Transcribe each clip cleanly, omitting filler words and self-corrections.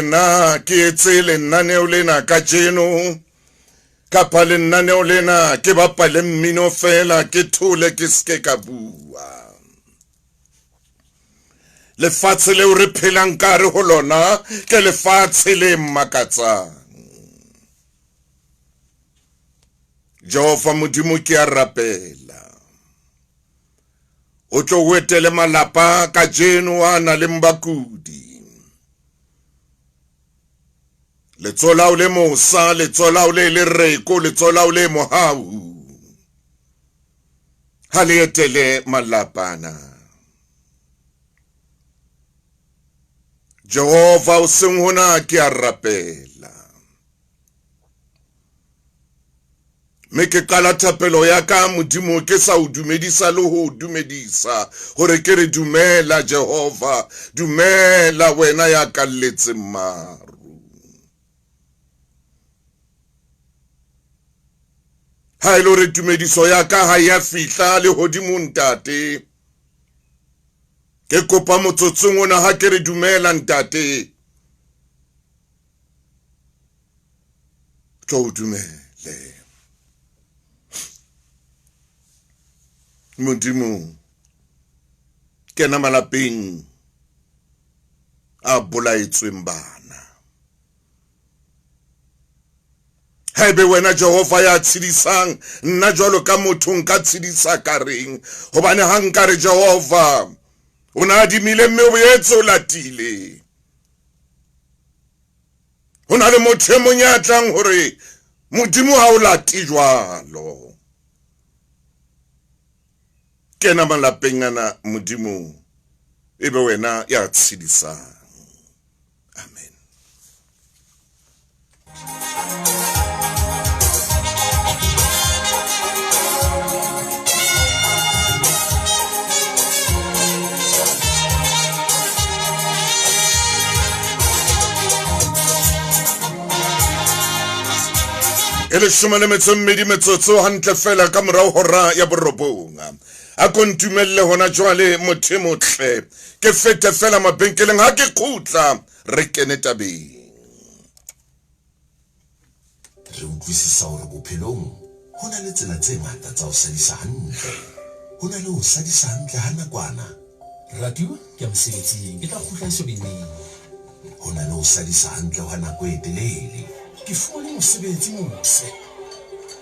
Na ke etse lenaneo lena kajeno kapa lenaneo lena ke bapale mmino fela ke thole ke seke ka bua? Lefatshe leo re phelang ka re ho lona ke lefatshe le makatsang. Jehova Modimo, ke a rapela o tlo o etele malapa kajeno a na leng bakudi. Letsoho lao le mosa, letsoho lao le lereko, letsoho lao le mohau, ha le etele malapa ana. Jehova, o seng hona ke a rapela. Mme ke qala thapelo ya ka, Modimo, ke sa o dumedisa le ho o dumedisa, hore ke re dumela Jehova, dumela wena ya kalletseng maru. Ha e le hore tumediso ya ka ha ya fihla lehodimong, Ntate, ke kopa motsotsong ona ha ke re dumela, Ntate, tlo o dumele. Modimo, kena malapeng a bolaetsweng bana. Haebe wena Jehova ya tshedisang nna jwalo ka motho, nka tshedisa ka reng? Hobane ha nka re Jehova o na adimile mme o boetse o latile, ho na le motho e mong ya tlang hore Modimo ha o late jwalo. Kena malapeng ana Modimo, e be wena ya tshedisang. Amen. E 12 metsotso hantle fela ka morao hora ya 9. A ko ntumelle hona jwale, motho e motle, ke fete fela mabenkeleng, ha ke kgutla re kene tabeng. Re utlwisisa hore bophelong ho na le tsela tse ngata tsa ho sadisa hantle. Ho na le ho sadisa hantle ha nakwana. Ratu, ke ya mosebetsing, ke tla kgutla eso be neng. Ho na le ho sadisa hantle hwa nako e telele. Ke fumane mosebetsi mose.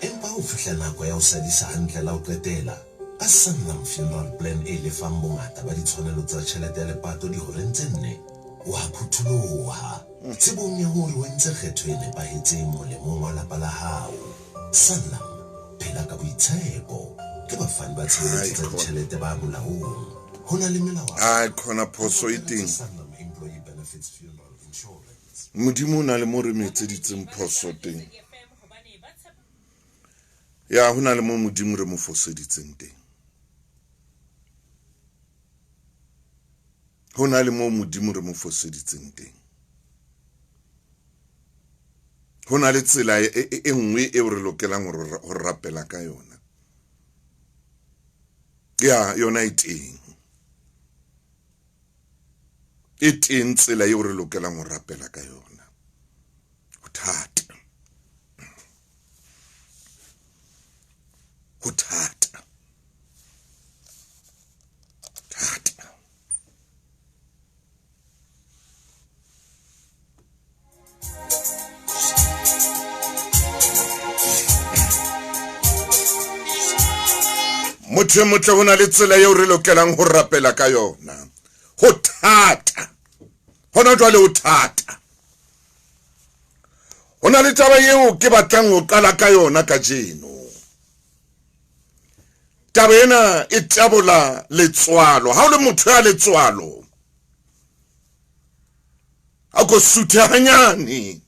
Empa ha ho fihla nako ya ho sadisa hantle la ho qetela, ka Sanlam Funeral Plan e lefang bongata ba ditshwanelo tsa tjhelete ya lepato dihoreng tse nne, o a phutholoha. Tsebong ya hore o entse kgetho e nepahetseng molemong wa lapa la hao. Sanlam, phela ka boitshepo. Ke bafani ba tshebeletso tsa ditjhelete ba molaong. Ho na le melawana. Ai khona phoso e teng. Sanlam Employee Benefits Funeral Insurance. Modimo o na le mo re mo etseditseng phoso teng. Ya ho na le mo Modimo re mo foseditseng teng. Ho na le mo Modimo re mo foseditseng teng. Ho na le tsela e nngwe eo re lokelang ho rapela ka yona. Ya yona e teng. E teng tsela eo re lokelang ho rapela ka yona. Ho thata. Ho thata. Thata. Motho e motle, ho na le tsela eo re lokelang ho rapela ka yona. Ho thata hona jwale, ho thata. Ho na le taba eo ke batlang ho qala ka yona kajeno. Taba ena e tabola letswalo. Ha o le motho ya letswalo, a ko suthe hanyane.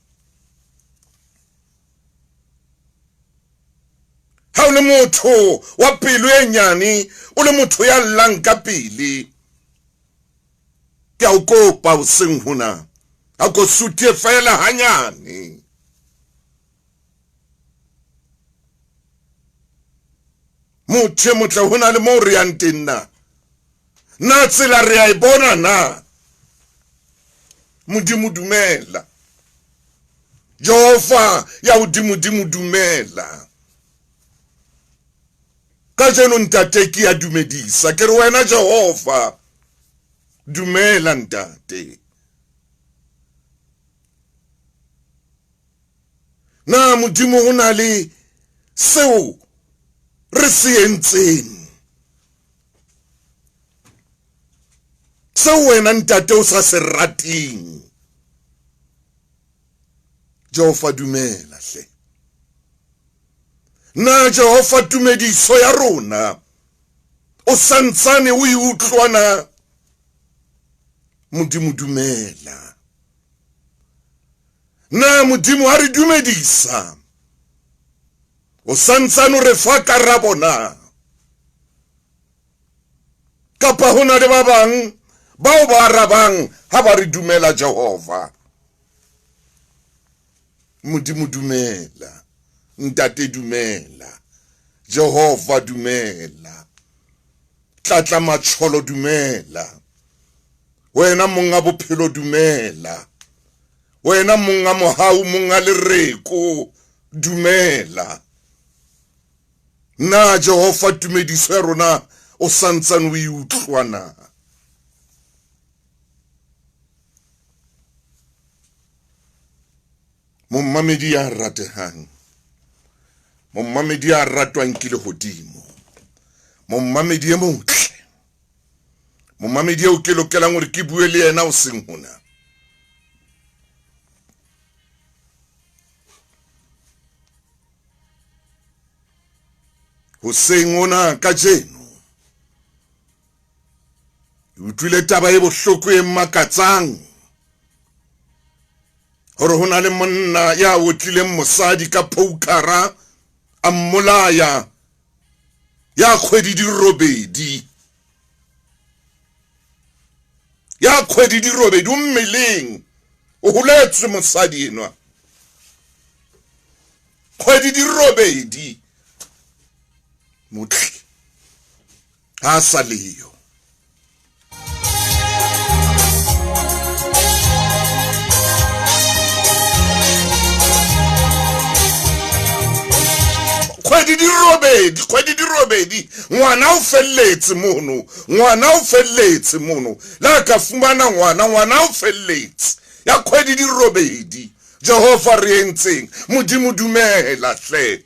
Ha o le motho wa pelo e nyane, o le motho ya llang ka pele, ke a o kopa hoseng hona, a ko suthe fela hanyane. Motho e motle, ho na le moo re yang teng na? Na tsela re a e bona na? Modimo dumela. Jehova ya hodimodimo dumela. Kajeno ntate ke ya dumedisa ke re wena Jehova dumela ntate. Na Modimo ho na le seo re se entseng seo wena ntate o sa se rateng? Jehova dumela hle. Na Jehova tumediso ya rona o santsane o e utlwa na? Modimo dumela. Na Modimo ha re dumedisa o santsane o re fa karabo na? Kapa ho na le ba bang bao ba arabang ha ba re dumela Jehova? Modimo dumela, Ntate dumela, Jehova dumela, Tlatla Matsholo dumela, wena monga bophelo dumela, wena monga mohau, monga lereko dumela. Na Jehova tumediso ya rona o santsane o e utlwa na? Mommamedi ya ratehang, mommamedi ya ratwang ke lehodimo, mommamedi e motle, mommamedi eo ke lokelang hore ke bue le yena o seng hona. Hoseng ona kajeno Ke utlwile taba e bohloko e makatsang hore ho na le monna ya otlileng mosadi ka poukara a mmolaya ya kgwedi di robedi ya kgwedi di robedi o mmeleng o holetswe mosadi enwa kgwedi di robedi motle ha a sa leyo. Kgwedi di robedi, kgwedi di robedi, ngwana o felletse mono, ngwana o felletse mono. La ka fumana ngwana, ngwana o felletse. Ya kgwedi di robedi. Jehova re entseng? Modimo dumela hle.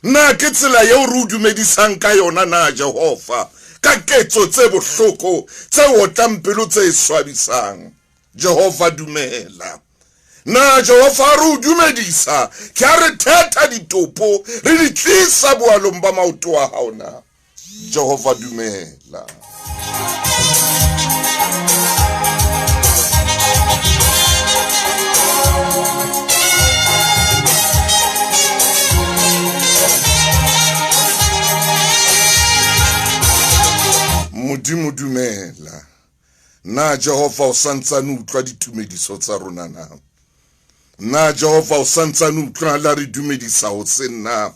Na ke tsela yeo re o dumedisang ka yona na, Jehova, ka ketso tse bohloko, tse otlang pelo, tse swabisang? Jehova, dumela. Na Jehova a re o dumedisa, ke a re thetha ditopo, re di tlisa boalong ba maoto a hao na? Jehova, dumela. Modimo dumela. Na Jehova o santsane utlwa ditumediso tsa rona na? Na Jehova o santsane utlwa la re dumedisa hoseng na?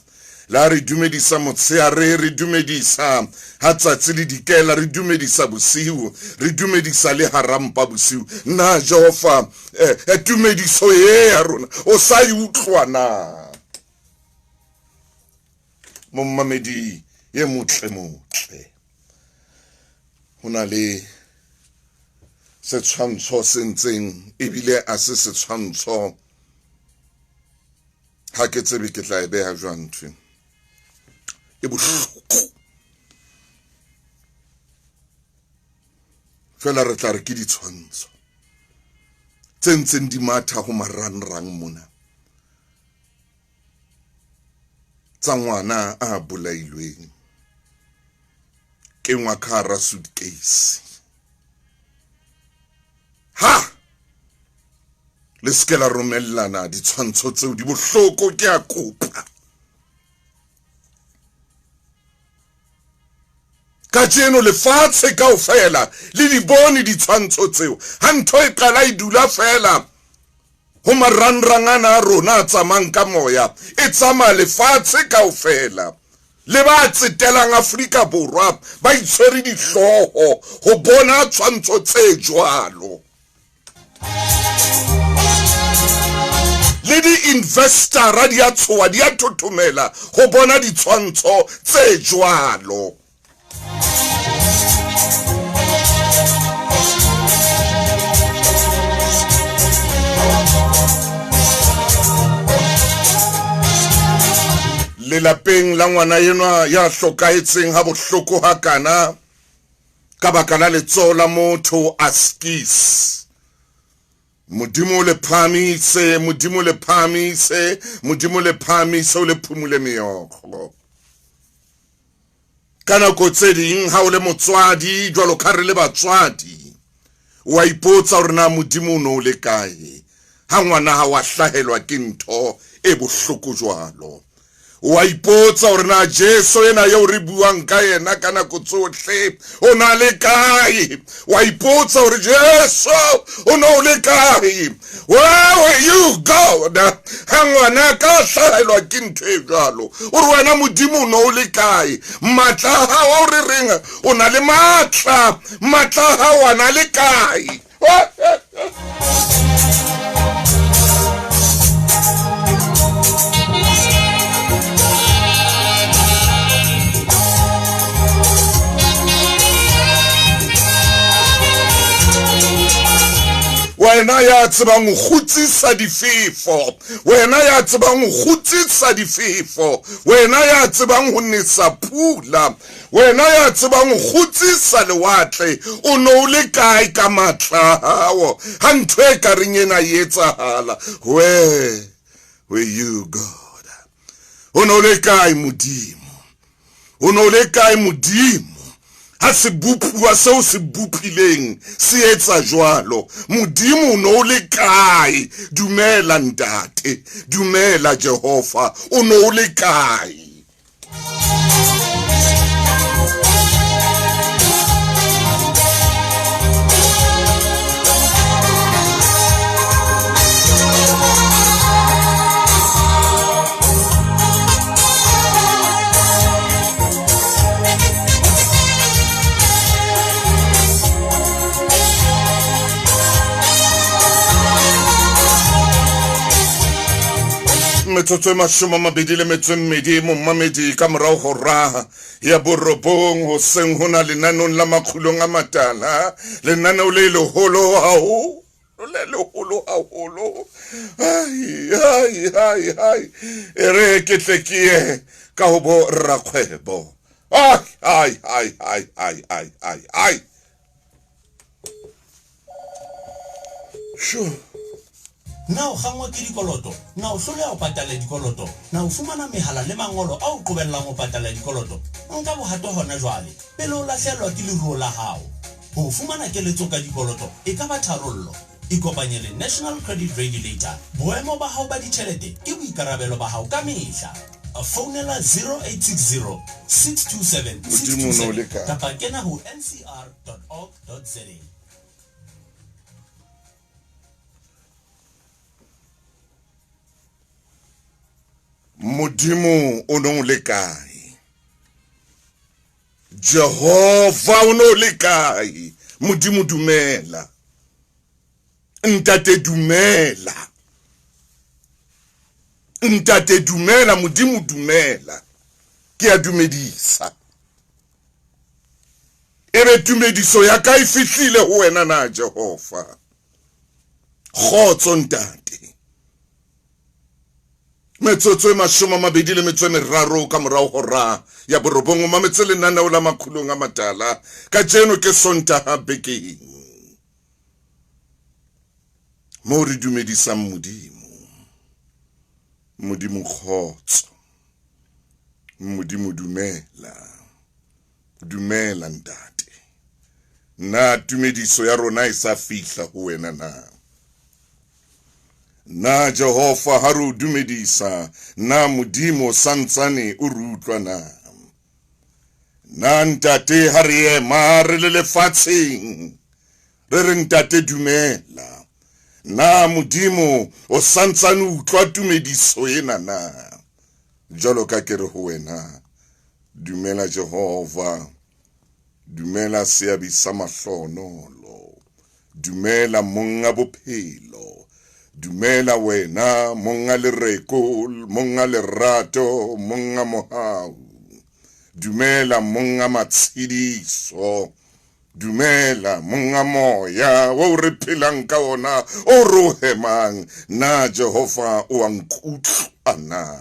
La re dumedisa motshehare, re dumedisa ha tsatsi le dikela, re dumedisa bosiu, re dumedisa le hara mpa bosiu. Na Jehova eh, eh, tumediso ye ya rona o sa e utlwa na? Mommamedi ye motle motle. Ho na le setshwantsho se ntseng ebile a se setshwantsho ha ke tsebe ke tla e beha jwang ntho e bohloko fela re tla re ke ditshwantsho tse ntseng di matha ho marangrang mona tsa ngwana a bolailweng kengwa ka hara suitcase ha le se ke la romellana ditshwantsho tseo di bohloko ke a kopa kajeno lefatshe kaofela le di bone ditshwantsho tseo ha ntho e qala e dula fela ho marangrang ana a rona a tsamayang ka moya e tsamaya lefatshe kaofela le ba tsetelang Afrika Borwa ba itshwere dihlooho ho bona tshwantsho tse jwalo. Le di-investora di a tshoha, di a thothomela ho bona ditshwantsho tse jwalo. Lelapeng la ngwana enwa ya hlokahetseng ha bohloko hakana ka baka la letsoho la motho, askis. Modimo o le phahamise, Modimo o le phahamise, Modimo o le phahamise, o le phumule meokgo. Ka nako tse ding ha o le motswadi, jwalo ka re le batswadi, o a ipotsa hore na Modimo o ne o le kae ha ngwana hao a hlahelwa ke ntho e bohloko jwalo. O a ipotsa hore na Jesu ena eo re buang ka yena ka nako tsohle o na le kae. O a ipotsa hore Jesu o ne o le kae. Where were you, God? Ha ngwana ka hlahelwa ke ntho e jwalo, o re wena Modimo o ne o le kae? Matla a hao ao re reng o na le matla, matla a hao a na le kae? Wena ya tsebang ho kgutsisa difefo, wena ya tsebang ho kgutsisa difefo, wena ya tsebang ho nesa pula, Wena ya tsebang ho kgutsisa lewatle, o no o le kae ka matla a hao ha ntho e ka reng ena e etsahala? Where were you, God? O no o le kae, Modimo? O no o le kae, Modimo? Ha sebopuwa seo se bopileng se etsa jwalo, Modimo o no o le kae? Dumela, Ntate. Dumela, Jehova. O no o le kae? Metsotso e 28 momamedi ka morago go raga ya borobong goseng go na lenanong la Makgulong a Matala, lenaneo le leholo gaholo, le leholo gaholo. Ai, ai, ai, ai, e re ke tle ke ye ka go bo rrakgwebo. Ai, ai, ai, ai, ai, ai, ai, ai. Sure. Na o kgangwa ke dikoloto? Na o hloleha ho patala dikoloto? Na o fumana mehala le mangolo a o qobellang ho patala dikoloto? Nka bohato hona jwale, pele o lahlehelwa ke leruo la hao. Ho fumana keletso ka dikoloto e ka ba tharollo. Ikopanye le National Credit Regulator. Boemo ba hao ba ditjhelete ke boikarabelo ba hao ka mehla. Founela 0860 627 Modimo o ne o le 627 kae? kapa kena ho ncr.org.za. Modimo o ne o le kae? Jehova o ne o le kae? Modimo dumela. Ntate dumela. Ntate dumela, Modimo dumela. Ke a dumedisa. Ebe tumediso ya ka e fihlile ho wena na Jehova? Kgotso ntate. Metsotso e 23 ka morao hora ya borobong o mametse lenaneo la Makhulong a Matala. Kajeno ke Sontaha bekeng moo re dumedisang Modimo. Modimo kgotso. Modimo dumela. Dumela ntate. Na tumediso ya rona e sa fihla ho wena na? Na Jehova ha re o dumedisa, na Modimo santsane o re utlwa na? Na ntate ha re ema re le lefatsheng re re ntate dumela, na Modimo o santsane o utlwa tumediso ena na? Jwalo ka ke re ho wena, dumela Jehova, dumela seabi sa mahlonolo. Dumela monga bophelo. Dumela wena monga lereko, monga lerato, monga mohau. Dumela monga matshediso. Dumela monga moya o re phelang ka ona, o re o hemang. Na Jehova o a nkutlwa na?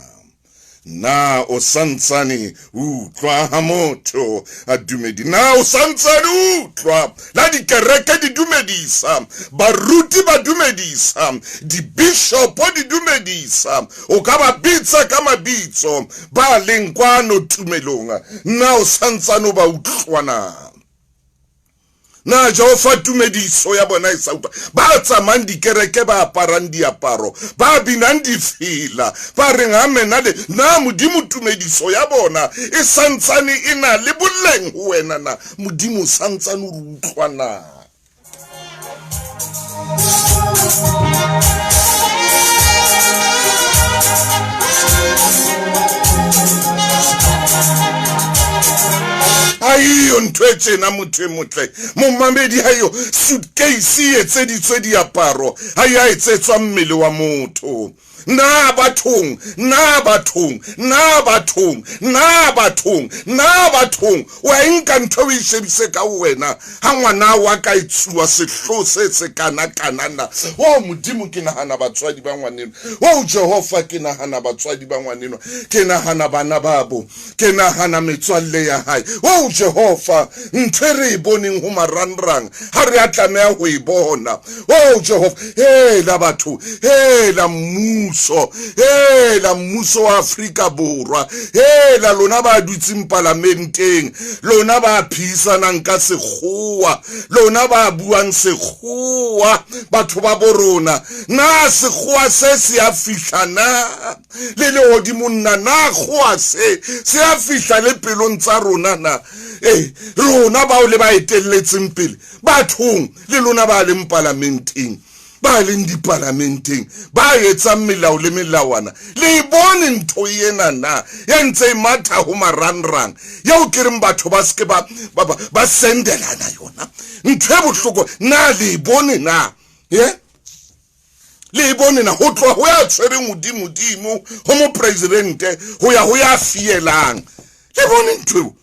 Na o santsane o utlwa ha motho a dumedi? Na o santsane o utlwa la dikereke di dumedisa, baruti ba dumedisa, dibishopo di dumedisa, o ka ba bitsa ka mabitso ba leng kwano tumelong, na o santsane o ba utlwa na? Na Jehova tumediso ya bona e sa utlwa? Ba tsamayang dikereke, ba aparang diaparo, ba binang difela, ba reng amena le na Modimo tumediso ya bona e santsane e na le boleng ho wena na? Modimo o santsane o re utlwa na? Aiyo ntho e tjena motho e motle momamedi hayo suitcase e etseditswe diaparo ha ya etsetswa mmele wa motho na bathong na bathong na bathong na bathong na bathong wa e nka ntho o e shebise ka wena ha ngwana wa ka e tsuwa sehlo se se kana kana na o modimo ke nahana batswadi ba ngwaneno o Jehova ke nahana batswadi ba ngwaneno ke nahana bana babo Ke nahana metswalle ya hae. Oh, Jehova, ntho e re e boneng ho marangrang, ha re a tlameha ho e bona. Oh, Jehova, hela batho, hela mmuso, hela mmuso wa Afrika Borwa, hela lona ba dutseng palamenteng, lona ba phihisanang ka sekgowa, lona ba buang sekgowa, batho ba borona, na sekgowa se se a fihla na? Le lehodimong na? Na kgowa se se a fihla le pelong tsa rona na? Ee, rona bao le ba etelletseng pele bathong, le lona ba leng palamenteng, ba leng dipalamenteng, ba etsang melao le melawana, le e bone ntho ena na ya ntse e matha ho marangrang, eo ke reng batho ba se ke ba, ba, ba, ba sendelana yona ntho e bohloko, na le e bone na? Ye? Le e bone na? Ho tloha ho ya tshwereng hodimodimo ho mopresidente ho ya ho ya fielang. Le bone ntho eo?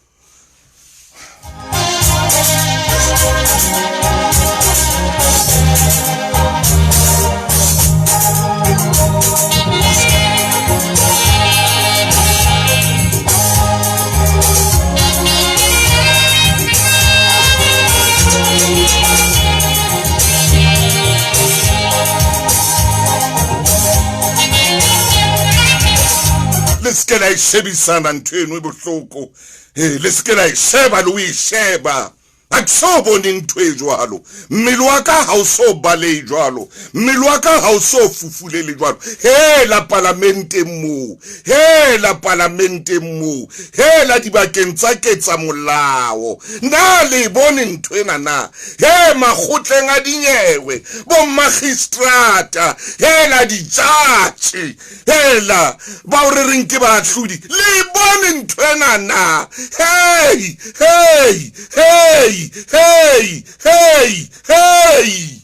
Le se ke la e shebisana ntho eno e bohloko. Ee, le se ke la e sheba le o e sheba. Ha ke so bone ntho e jwalo. Mmele wa ka ha o so balehe jwalo. Mmele wa ka ha o so fufulele jwalo. Hela palamenteng moo. Hela palamenteng moo. Hela dibakeng tsa ketsamolao. Na le e bone ntho ena na? He makgotleng a dinyewe, bommagistrata, hela dijatše, hela bao re reng ke baahlodi, le e bone ntho ena na? Hei, hei, hei, hei, hei, hei!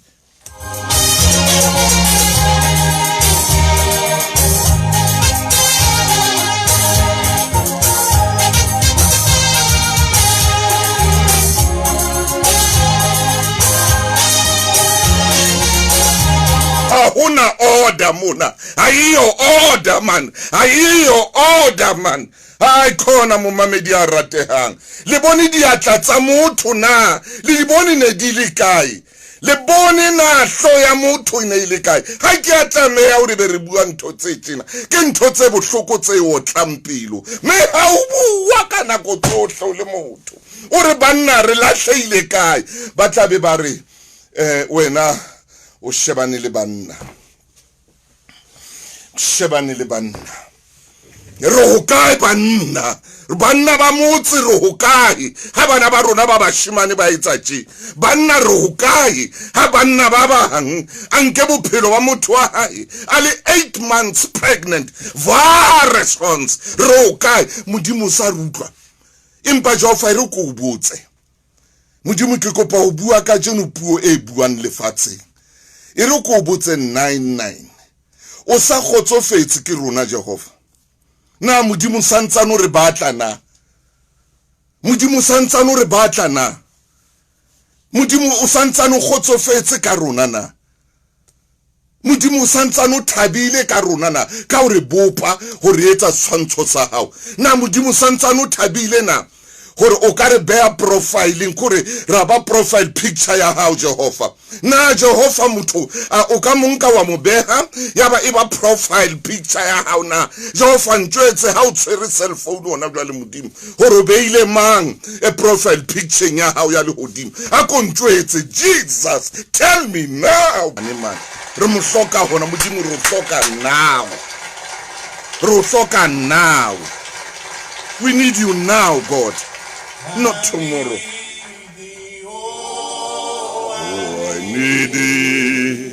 Ha hona order mona, ha eyo order man, ha eyo order man. Hai khona momamedi a ratehang, le bone diatla tsa motho na? Le di bone ne di le kae? Le bone na hlo ya motho e ne e le kae? Ha ke a tlameha hore be re bua ntho tse tjena. Ke ntho tse bohloko tse otlang pelo. Mme ha o bua ka nako tsohle o le motho, o re banna re lahlehile kae? Ba tla be ba re, eh, wena o shebane le banna. Shebane le banna. Re hokae banna? Banna ba motse re hokae? Ha bana ba rona ba bashemane ba etsa tje, banna re hokae? Ha banna ba bang a nke bophelo ba motho wa hae a le 8 months pregnant, va response, re hokae? Modimo o sa re utlwa. Empa Jehova e re ko o botse. Modimo ke kopa ho bua kajeno puo e buang lefatsheng. E re ko o botse 99. O sa kgotsofetse ke rona Jehova? Na Modimo santsane o re batla na? Modimo santsane o re batla na? Modimo o santsane o kgotsofetse ka rona na? Modimo o santsane o thabile ka rona na ka ho re bopa ho re etsa setshwantsho sa hao na? Modimo o santsane o thabile na gore o ka re beya profileng kore ra ba profile picture ya hao Jehova na? Jehova motho a o ka monka wa mo beha ya ba e ba profile picture ya hao na? Jehova ntjwetse ha o tshwere cell phone ona jwale Modimo gore o beile mang e profile picture ya hao ya lehodimo a ko ntjwetse Jesus tell me now man re mo hloka hona Modimo re o hloka now re o hloka now we need you now God not tomorrow oh, I need thee.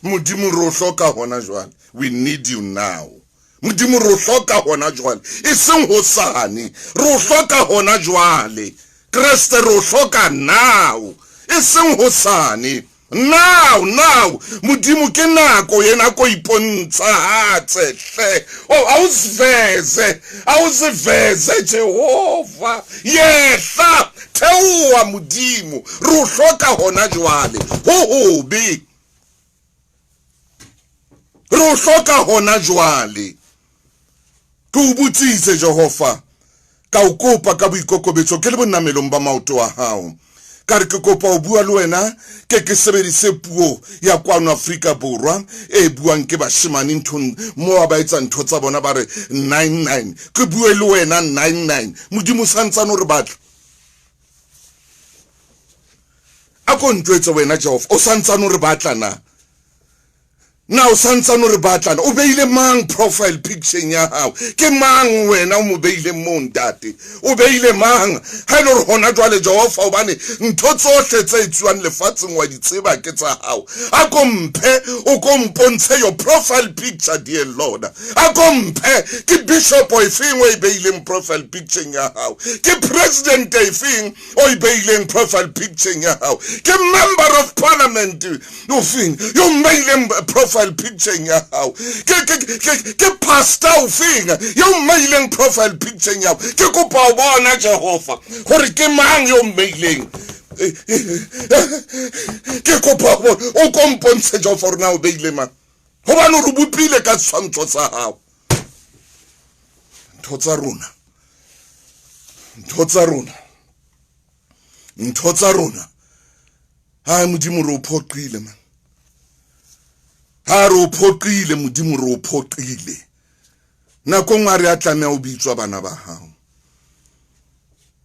Modimo re o hloka hona jwale. We need you now. Modimo re o hloka hona jwale, e seng hosane. Re o hloka hona jwale. Kreste re o hloka now, e seng hosane. Now, now. Modimo ke nako ena ko ipontshahatse hle. Oh, awusiveze, awusiveze Jehova. Yehla, theoha Modimo. Re o hloka hona jwale. Ho hobe. Re o hloka hona jwale. Ke o botsitse Jehova, ka o kopa ka boikokobetso ke le bonamelong ba maoto a hao. Ka re ke kopa ho bua le wena ke ke sebedise puo ya kwano Afrika Borwa e buang ke bashemane nthong moo ba etsa ntho tsa bona ba re 99. Ke bue le wena 99. Modimo santsane o re batla. A ko ntjwetse wena Jehova, o santsane o re batla na? Na o santsane o re batla na? O beile mang profile picture ya hao? Ke mang wena o mo beileng moo ntate? O beile mang? Ha e le hore hona jwale Jehova, hobane ntho tsohle tse etsuwang lefatsheng wa di tseba ke tsa hao. A ko mphe, o ko mpontshe your profile picture dear Lord. A ko mphe, ke bishop efeng o e beileng profile picture ya hao? Ke president efeng o e beileng profile picture ya hao? Ke member of parliament o feng yo mmeileng profile picture ya hao? Ke ke ke ke pastor o feng yo mmeileng profile picture ya hao? Ke kopa o bona Jehova gore ke mang yo mmeileng. Ke kopa gore o ko mpontshe Jehova gore na o beile mang, gobane o re bopile ka setshwantsho sa gago. Ntho tsa rona, ntho tsa rona, ntho tsa rona. Ha Modimo re o phoqile man, ha re o phoqile Modimo, re o phoqile. Nako nngwe ha re a tlameha ho bitswa bana ba hao,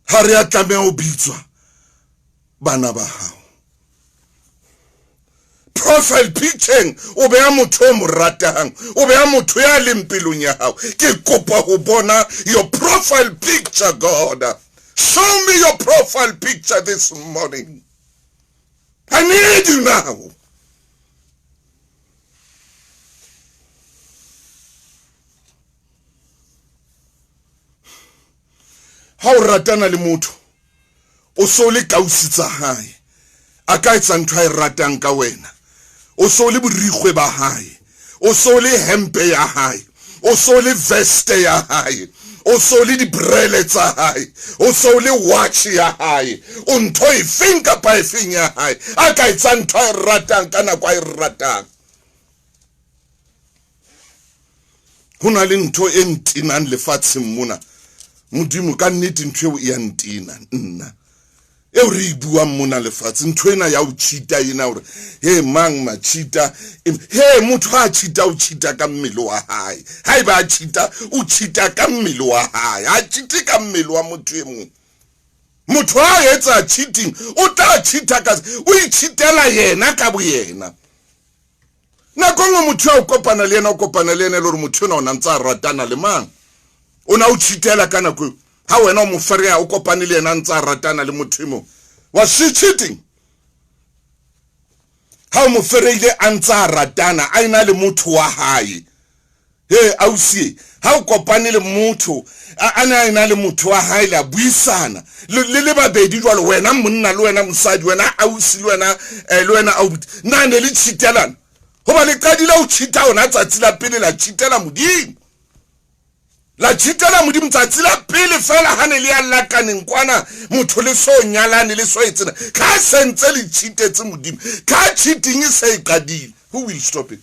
ha re a tlameha ho bitswa bana ba hao. Profile picture o beha motho o mo ratang, o beha motho ya leng pelong ya hao. Ke kopa ho bona your profile picture, God. Show me your profile picture this morning. I need you now. Ha o ratana le motho, o so le kausi tsa hae, a ka etsa ntho a e ratang ka wena. O so le borikgwe ba hae, o so le hempe ya hae, o so le veste ya hae, o so le dibrele tsa hae, o so le watch ya hae, o ntho efeng kapa efeng ya hae. A ka etsa ntho a e ratang ka nako a e ratang. Ho na le ntho e ntenang lefatsheng mona Modimo, ka nnete ntho eo e ya ntena nna, eo re e buang mona lefatshe, ntho ena ya ho cheata ena, hore he mang ma cheata, he motho ha cheata o cheata ka mmele wa hae, haeba a cheata o cheata ka mmele wa hae, ha cheate ka mmele wa motho e mong. Motho a etsa cheating o tla cheata ka o itšhitela yena ka boyena. Nako nngwe motho ya o kopana le yena o kopana le yena e le gore motho yona o na ntse a ratana le mang. O na o cheatela ka nako eo. Ha wena o mo fereya o kopane le yena a ntse a ratana le motho e mong. Was she cheating? Ha o mo fereile a ntse a ratana a ena le motho wa hae. He ausi, ha o kopane le motho a ne a ena le motho wa hae le a buisana le le babedi jwalo wena monna le wena mosadi wena ausi le wena eh, le wena aubuti na ne le cheatelana hoba le qadile ho cheata hona tsatsi la pele la cheatela modimo la cheatela modimo tsatsi la pele fela ha ne le ya lakaneng kwana motho le so nyalane le so etsena ka sentse le cheatetse modimo ka cheating e se e qadile who will stop it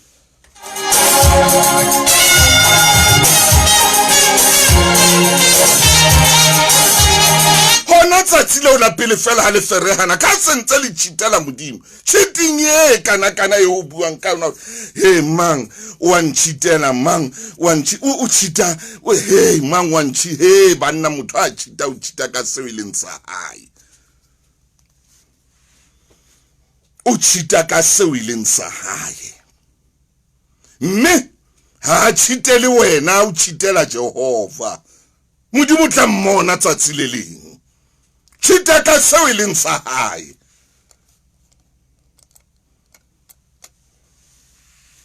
Hona tsatsi leo la pele fela ha le ferehana ka sentse le cheatela modimo cheating e kana kana e o buang ka yona he mang o a ncheatela mang o a nchi o cheata o he mang wa nchi he banna motho a cheata o cheata ka seo e leng sa hae o cheata ka seo e leng sa hae mme ha a cheatele wena o cheatela Jehova modimo o tla mmona tsatsi le leng cheata ka seo e leng sa hae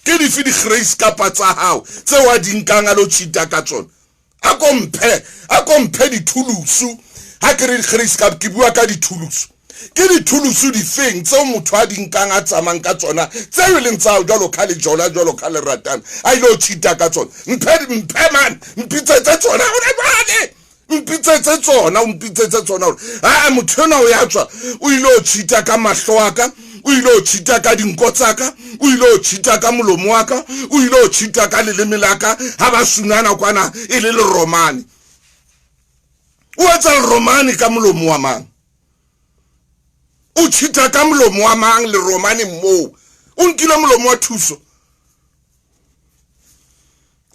ke dife di-grace kapa tsa hao tseo a di nkang a lo cheata ka tsona a ko mphe a ko mphe dithulusu ha ke re di-grace kapa ke bua ka dithulusu ke dithulusu difeng tseo motho a di nkang a tsamayng ka tsona tseo e leng tsa jwalo ka le jola jwalo ka le ratana a ile o cheata ka tsona mphe mphe man mpitsetse tsona hona jwale mpitsetse tsona o mpitsetse tsona gore aa motho ena o ya tswa o ile o cheata ka mahlo a ka o ile o cheata ka dinko tsa ka o ile o cheata ka molomo wa ka o ile o cheata ka leleme la ka ha ba sunana kwana e le leromane o etsa leromane ka molomo wa mang o cheata ka molomo wa mang leromane moo o nkile molomo wa thuso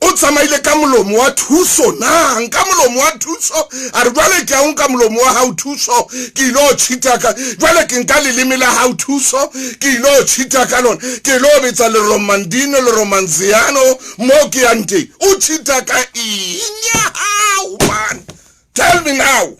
o tsamaile ka molomo wa thuso na nka molomo wa thuso a re jwale ke a o nka molomo wa hao thuso ke ile o cheata ka jwale ke nka leleme la hao thuso ke ile o cheata ka lona ke ile o betsa leromandino leromanziano mo ke yang teng o cheata ka eng ya hao man tell me now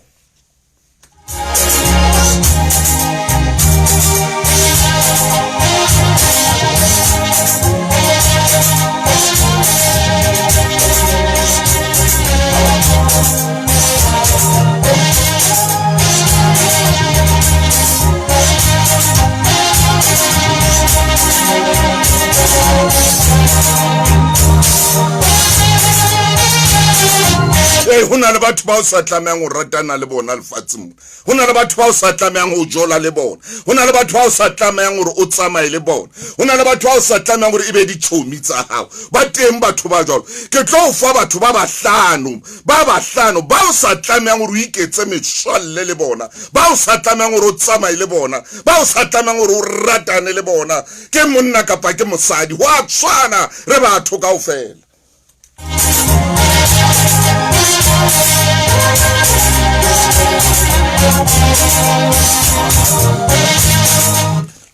Ee, ho na le batho ba o sa tlamehang ho ratana le bona lefatsheng mona. Ho na le batho ba o sa tlamehang ho jola le bona. Ho na le batho ba o sa tlamehang hore o tsamaye le bona. Ho na le batho ba o sa tlamehang hore e be ditjhomi tsa hao. Ba teng batho ba jwalo. Ke tlo o fa batho ba bahlano, ba bahlano ba o sa tlamehang hore o iketse metswalle le bona, ba o sa tlamehang hore o tsamaye le bona, ba o sa tlamehang hore o ratane le bona. Ke monna kapa ke mosadi, ho a tshwana, re batho kaofela.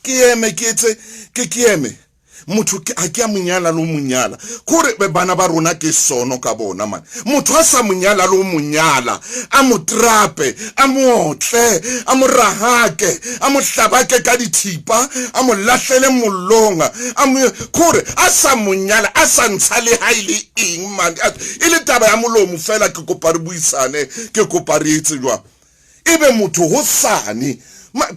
Ke eme ke etse ke ke eme motho ha ke a monyala le o monyala kore bana ba rona ke sono ka bona man motho a sa monyala le o monyala a mo trape a mo otle a mo rahake a mo hlabake ka dithipa a mo lahlele mollong a mo kore a sa mo nyala a sa ntsha le ha e le eng man e le taba ya molomo fela ke kopa re buisane ke kopa re etse jwang ebe motho ho sane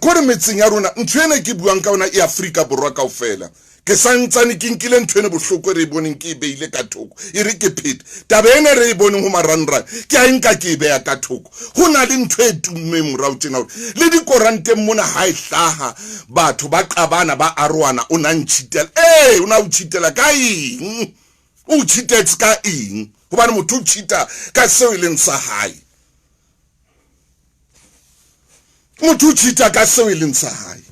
kore metseng ya rona ntho ena ke buang ka yona e Afrika Borwa kaofela Ke sa ntsane ke nkile ntho ene bohloko e re e boneng ke e beile ka thoko. E re ke phete. Taba ena e re e boneng ho marangrang ke a e nka ke e beya ka thoko. Ho na le ntho e tummeng morao tjena hore le dikoranteng mona ha e hlaha batho ba qabana ba arohana o na ntjhitela. Ee, o na o tjhitela ka eng? O tjhitetse ka eng? Hobane motho o tjhita ka seo e leng sa hae. Motho o tjhita ka seo e leng sa hae.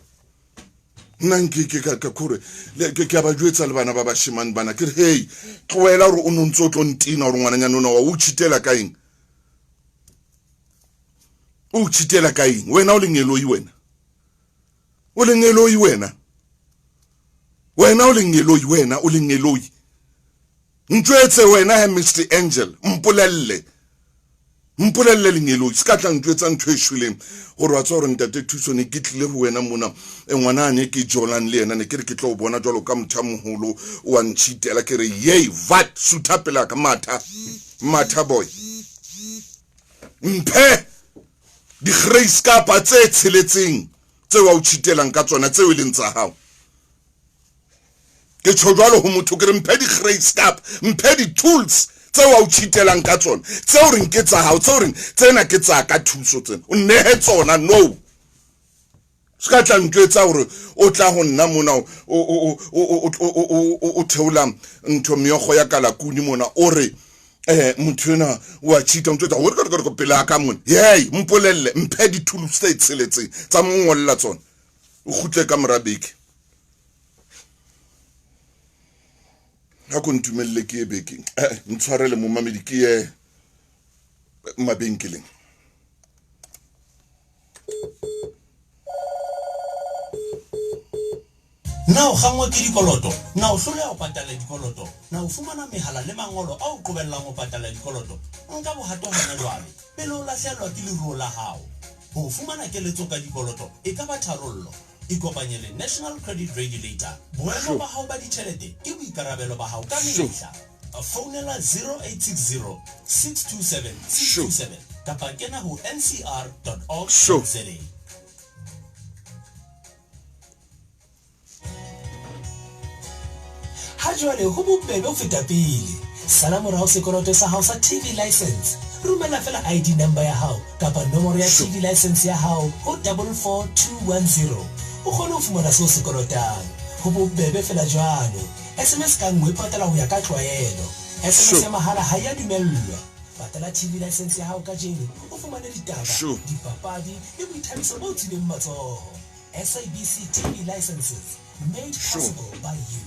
Nna nke ke ka ka kore ke ke a ba jwetsa le bana ba bashemane bana ke re hey tlohela hore o no ntse o tlo ntina hore ngwananyana ona wa o cheatela ka eng. O cheatela ka eng? Wena o lengeloi wena. O lengeloi wena. Wena o lengeloi wena o lengeloi. Ntjwetse wena he Mr Angel mpolelle. Mpolelle lengeloi se ka tla ntjwetsa ntho e shweleng gore wa tswa gore ntate Thuso ne ke tlile ho wena mona e ngwana ne ke jolang le yena ne ke re ke tlo o bona jwalo ka motho a moholo wa ntšhitela ke re yey vat sutha pela ka matha matha boy mphe di-grace-kapa tse tsheletseng tseo a o tšhitelang ka tsona tseo e leng tsa gago ke tjho jwalo ho motho ke re mphe di-grace cup mphe di-tools tseo a o cheatelang ka tsona tseo reng ke tsa hao tseo reng tsena ke tsa ka thuso tsena o nnehe tsona no se ka tla ntjwetsa gore o tla go nna mona o theola ntho meokgo ya kalakuni mona o re um motho ena o a cheata o ntjwetsa gore pele a ka mona yey mpolelele mphe di-tools tse tsheletseng tsa mo ngwalela tsona o kgutle ka mora beke ga ko ntumelele ke ye bekeng eh, ntshwarele momamedi ke ye mabenkeleng. Na o kgangwa ke dikoloto? Na o hloleha ho patala dikoloto? Na o fumana mehala le mangolo a o qobellang ho patala dikoloto? Nka bohato hona jwale, pele o lahlehelwa ke leruo la hao. Ho fumana keletso ka dikoloto e ka ba tharollo. Ikopanye le National Credit Regulator. Boemo ba hao ba ditjhelete ke boikarabelo ba hao ka mehla. Founela 0860 627 627 kapa kena ho ncr.org.za. Ha jwale ho bobebe ho feta pele. Sala morao sekoloto sa hao sa TV license. Romela feela ID number ya hao kapa nomoro ya TV license ya hao ho 44210 o kgone ho fumana seo o se kolotang. Ho bobebe feela jwalo. SMS ka nngwe e patalwa ho ya ka tlwaelo. SMS ya mahala ha e a dumellwa. Patala TV license ya hao kajeno o fumane ditaba, dipapadi le boithabiso bo tswileng matsoho. SABC TV licenses made possible by you.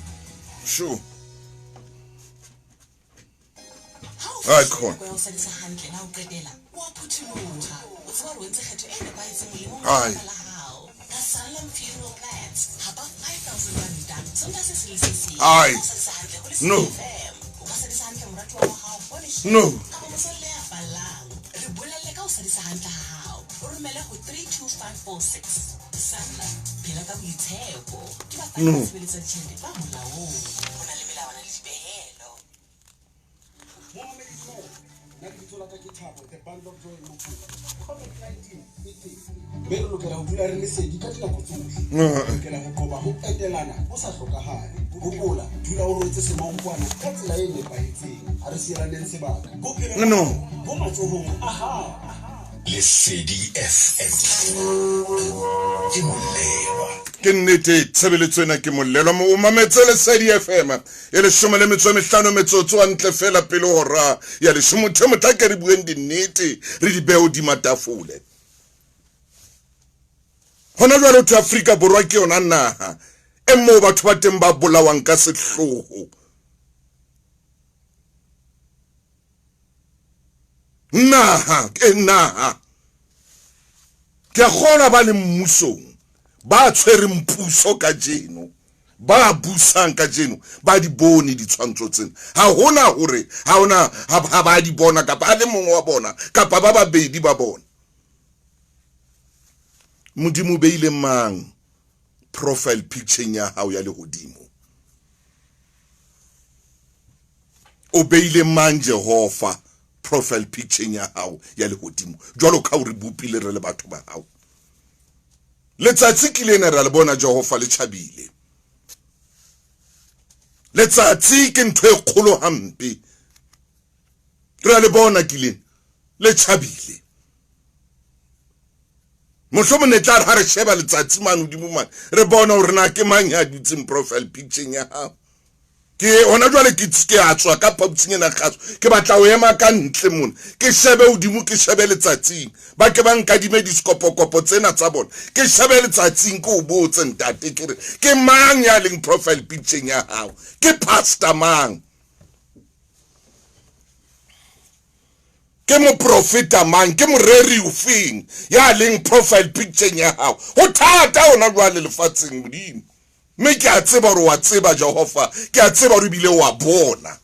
Sure. Ha o Ai, fihlile khona. nako ya ho sadisa hantle la ho qetela, o a phutholoha. O tseba hore o entse kgetho e nepahetseng molemong wa Ai. lelapa la hao. Ka Sanlam Funeral Plans, hapa 5000 ranta Sontaha se seng le se seng. Ai. Ha o sadisa hantle ho Lesedi No. FM, o ka sadisa hantle moratuwa wa hao ponishe No. kapa motswalle ya fallang. Re bolelle ka ho sadisa hantle ha hao. O romele ho 32546. Sanlam, phela ka boitshepo. Ke bafani No. ba tshebeletso ya ditjhelete ba molaong. Ho na le melawana le dipehelo. Momamedi dumela. Nna lebitso la ka ke Thabo, the bundle of joy Mopula. COVID-19 e teng. Mme re lokela ho dula re le sedi ka dinako tsohle. Re lokela ho qoba ho etelana ho sa hlokahale. Hopola, dula o rwetse semankwana ka tsela e nepahetseng. Ha re sielaneng sebaka. Bophelo ba No. hao bo matsohong a hao. Lesedi FM ke molelwa. Ke nnete tshebeletso ena ke molelwa. O mametse Lesedi FM e leshome le metso e mehlano metsotso hantle fela pele hora ya leshome. Motho e motla ke re bueng dinnete re di behe hodima tafole. Hona jwale ho thwe Afrika Borwa ke yona naha e moo batho ba teng ba bolawang ka sehloho. Naha ke naha. Ke a kgolwa ba leng mmusong, ba tshwereng puso kajeno, ba busang kajeno, ba di bone ditshwantsho tsena. Ha hona hore ha hona ha ba di bona kapa a le mongwe wa bona kapa ba babedi ba bona. Modimo o beile mang profile picture ya hao ya lehodimo? O beile mang Jehova profile picture ya hao ya lehodimo jwalo ka o re bopile re le batho ba hao? Letsatsi ke lena ra le bona Jehova le tjhabile. Letsatsi ke ntho e kgolo hampe. Re a le bona ke lena le tjhabile. Mohlomong ne tla re ha re sheba letsatsi mane hodimo mane re bona hore na ke mang ya dutseng profile picture ya hao. Ke hona jwale ke ke a tswa ka phaposing ena kgaso, ke batla ho ema ka ntle mona ke shebe hodimo, ke shebe letsatsing, ba ke ba nkadime diskopokopo tsena tsa bona, ke shebe letsatsing, ke o botse ntate, ke re ke mang ya leng profile picture ya hao? Ke pastor mang? Ke moprofeta mang, ke moreri ofeng ya leng profile picture ya hao? Ho thata hona jwale lefatsheng, Modimo. Mme ke a tseba hore wa tseba, Jehova. Ke a tseba hore ebile wa bona.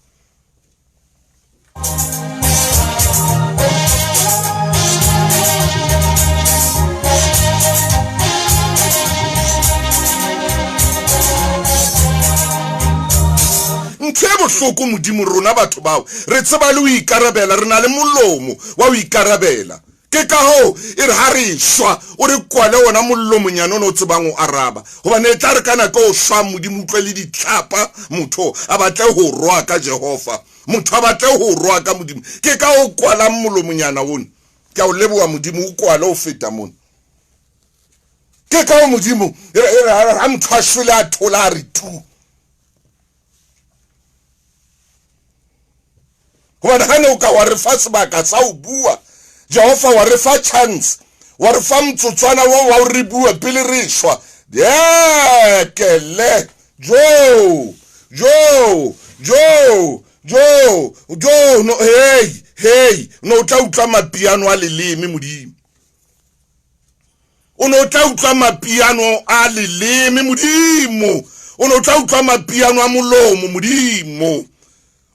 Ntho e bohloko, Modimo, rona batho bao re tseba le ho ikarabela, re na le molomo wa ho ikarabela. Ke ka hoo e re ha re shwa, o re kwale wona molomonyane o ne o tsebang ho araba, hobane e tla re ka nako o shwang, Modimo, utlwe le ditlhapa, motho a batle ho roaka Jehova, motho a batle ho roaka Modimo. Ke ka o kwalang molomonyana ona. Ke a o leboha, Modimo, o kwale ho feta mona. Ke ka o Modimo, e re ha motho a shwele a thola a re tu. Hobane ha ne o ka wa re fa sebaka sa ho bua, Jehova, wa re fa chance, wa re fa motsotswana wo wa re bua pele re shwa. Kele jo jo jo jo jo no, hey hey, no o tla utlwa mapiano a leleme, Modimo. O ne o tla utlwa mapiano a leleme, Modimo. O ne o tla utlwa mapiano a molomo, Modimo.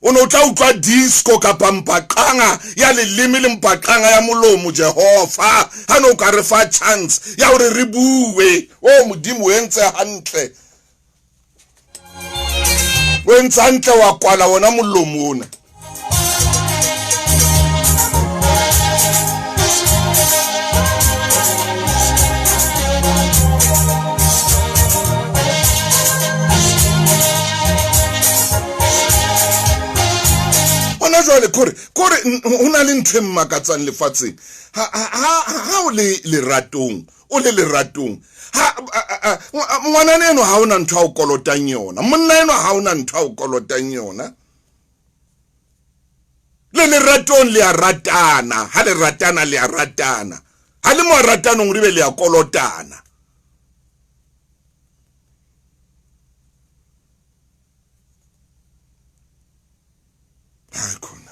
O ne o tla utlwa disco kapa mpaqanga ya leleme le mpaqanga ya molomo, Jehova. Ha ne o ka re fa chance ya hore re bue. O Modimo, o entse hantle. O entse hantle wa kwala wona molomo ona. Hona jwale kore kore ho na le ntho e mmakatsang lefatsheng. Ha ha ha o le leratong, o le leratong, ha ngwanana eno ha ona ntho a o kolotang yona, monna eno ha ona ntho a o kolotang yona. Le leratong le a ratana, ha le ratana le a ratana, ha le mo ratanong re be le a kolotana. Hayi khona,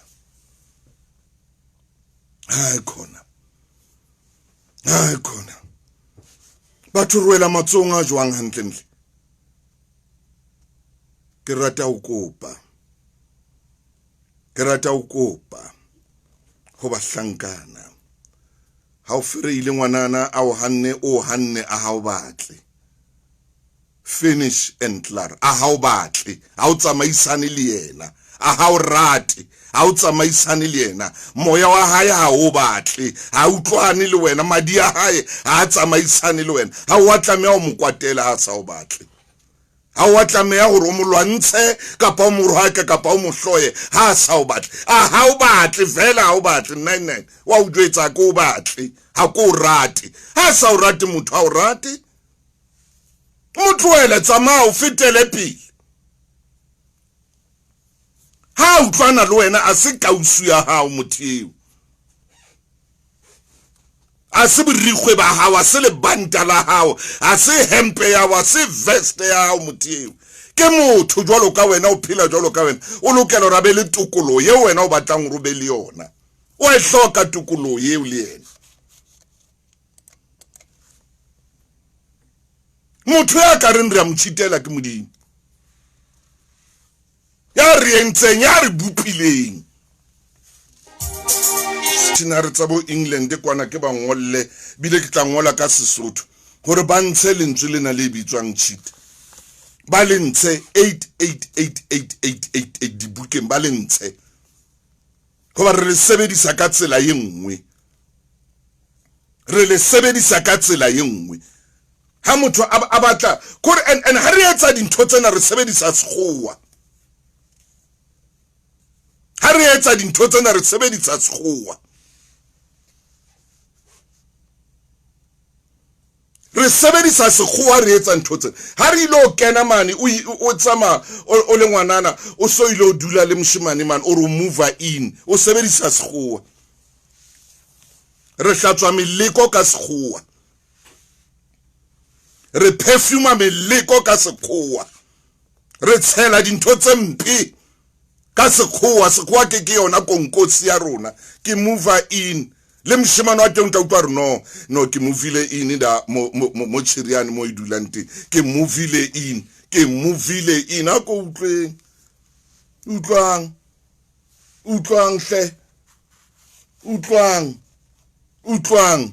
hayi khona, hayi khona. Batho re wela matsohong a jwang hantlentle? Ke rata ho kopa, ke rata ho kopa ho bahlankana. Ha o fereile ngwanana a o hanne, o hanne a ha o batle. Finish and klaar. A ha o batle, ha o tsamaisane le yena, a ha o rate, ha o tsamaisane le yena, moya wa hae ha o batle, ha utlwane le wena, madi a hae ha a tsamaisane le wena. Ha o a tlameha ho mo kwatela ha a sa o batle. Ha o a tlameha hore o mo lwantshe kapa o mo rohake kapa o mo hloye ha a sa o batle. A ha o batle fela, ha o batle. Nine nine wa o jwetsa ha ke o batle, ha ke o rate. Ha a sa o rate motho, ha o rate. Mo tlohele, tsamaya o fetele pele. Ha a utlwana le wena, a se kausu ya hao motho eo. A se borikgwe ba hao, a se lebanta la hao, a se hempe ya hao, a se veste ya hao motho eo. Ke motho jwalo ka wena, o phela jwalo ka wena. O lokela hore a be le tokoloho eo wena o batlang hore o be le yona. O e hloka tokoloho eo le yena. Motho ya ka reng re a mo tjhitela ke Modimo. Ya re entseng, ya re bopileng. Dictionary tsa bo England kwana ke ba ngolle, bile ke tla ngola ka Sesotho hore ba ntshe lentswe lena le bitswang cheat. Ba le ntshe 888888 dibukeng, ba le ntshe. Hoba re le sebedisa ka tsela e nngwe. Re le sebedisa ka tsela e nngwe. Ha motho a batla kore and ha re etsa dintho tsena re sebedisa sekgowa. Ha re etsa dintho tsena re sebedisa sekgowa. Re sebedisa sekgowa re etsa ntho tsena. Ha re ile o kena mane, o tsamaya o le ngwanana, o so ile o dula le moshemane mane, o re o move in, o sebedisa sekgowa. Re hlatswa meleko ka sekgowa. Re perfume meleko ka sekgowa. Re tshela dintho tse mpe. Ka sekgowa, sekgowa ke ke yona konkosi ya rona. Ke mover in. Le moshemane wa teng o tla utlwa re no, no ke movile in da mo mo mo Chiriane mo e dulang teng. Ke movile in, ke movile in. A ko utlweng. Utlwang. Utlwang hle. Utlwang. Utlwang.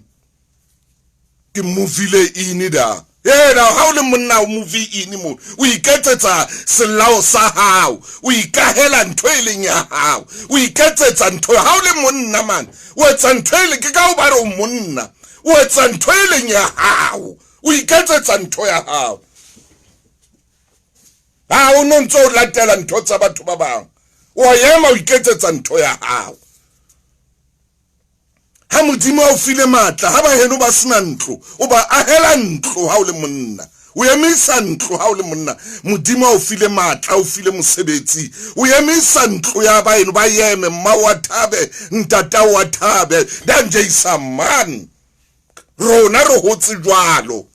Ke movile in da. Ee, da ha o le monna o move in mo. O iketsetsa selao sa hao. O ikahela ntho e leng ya hao. O iketsetsa ntho ha o le monna man. O etsa ntho e leng ke ka o ba re o monna. O etsa ntho e leng ya hao. O iketsetsa ntho ya hao. Ha o no ntse o latela ntho tsa batho ba bang. O a ema o iketsetsa ntho ya hao. Ha Modimo a o file matla, ha baheno ba sena ntlo, o ba ahela ntlo ha o le monna. O emisa ntlo ha o le monna. Modimo a o file matla, a o file mosebetsi. O emisa ntlo ya baheno ba eme, mma wa thabe, ntata wa thabe. Danjeisa man. Rona re hotse jwalo.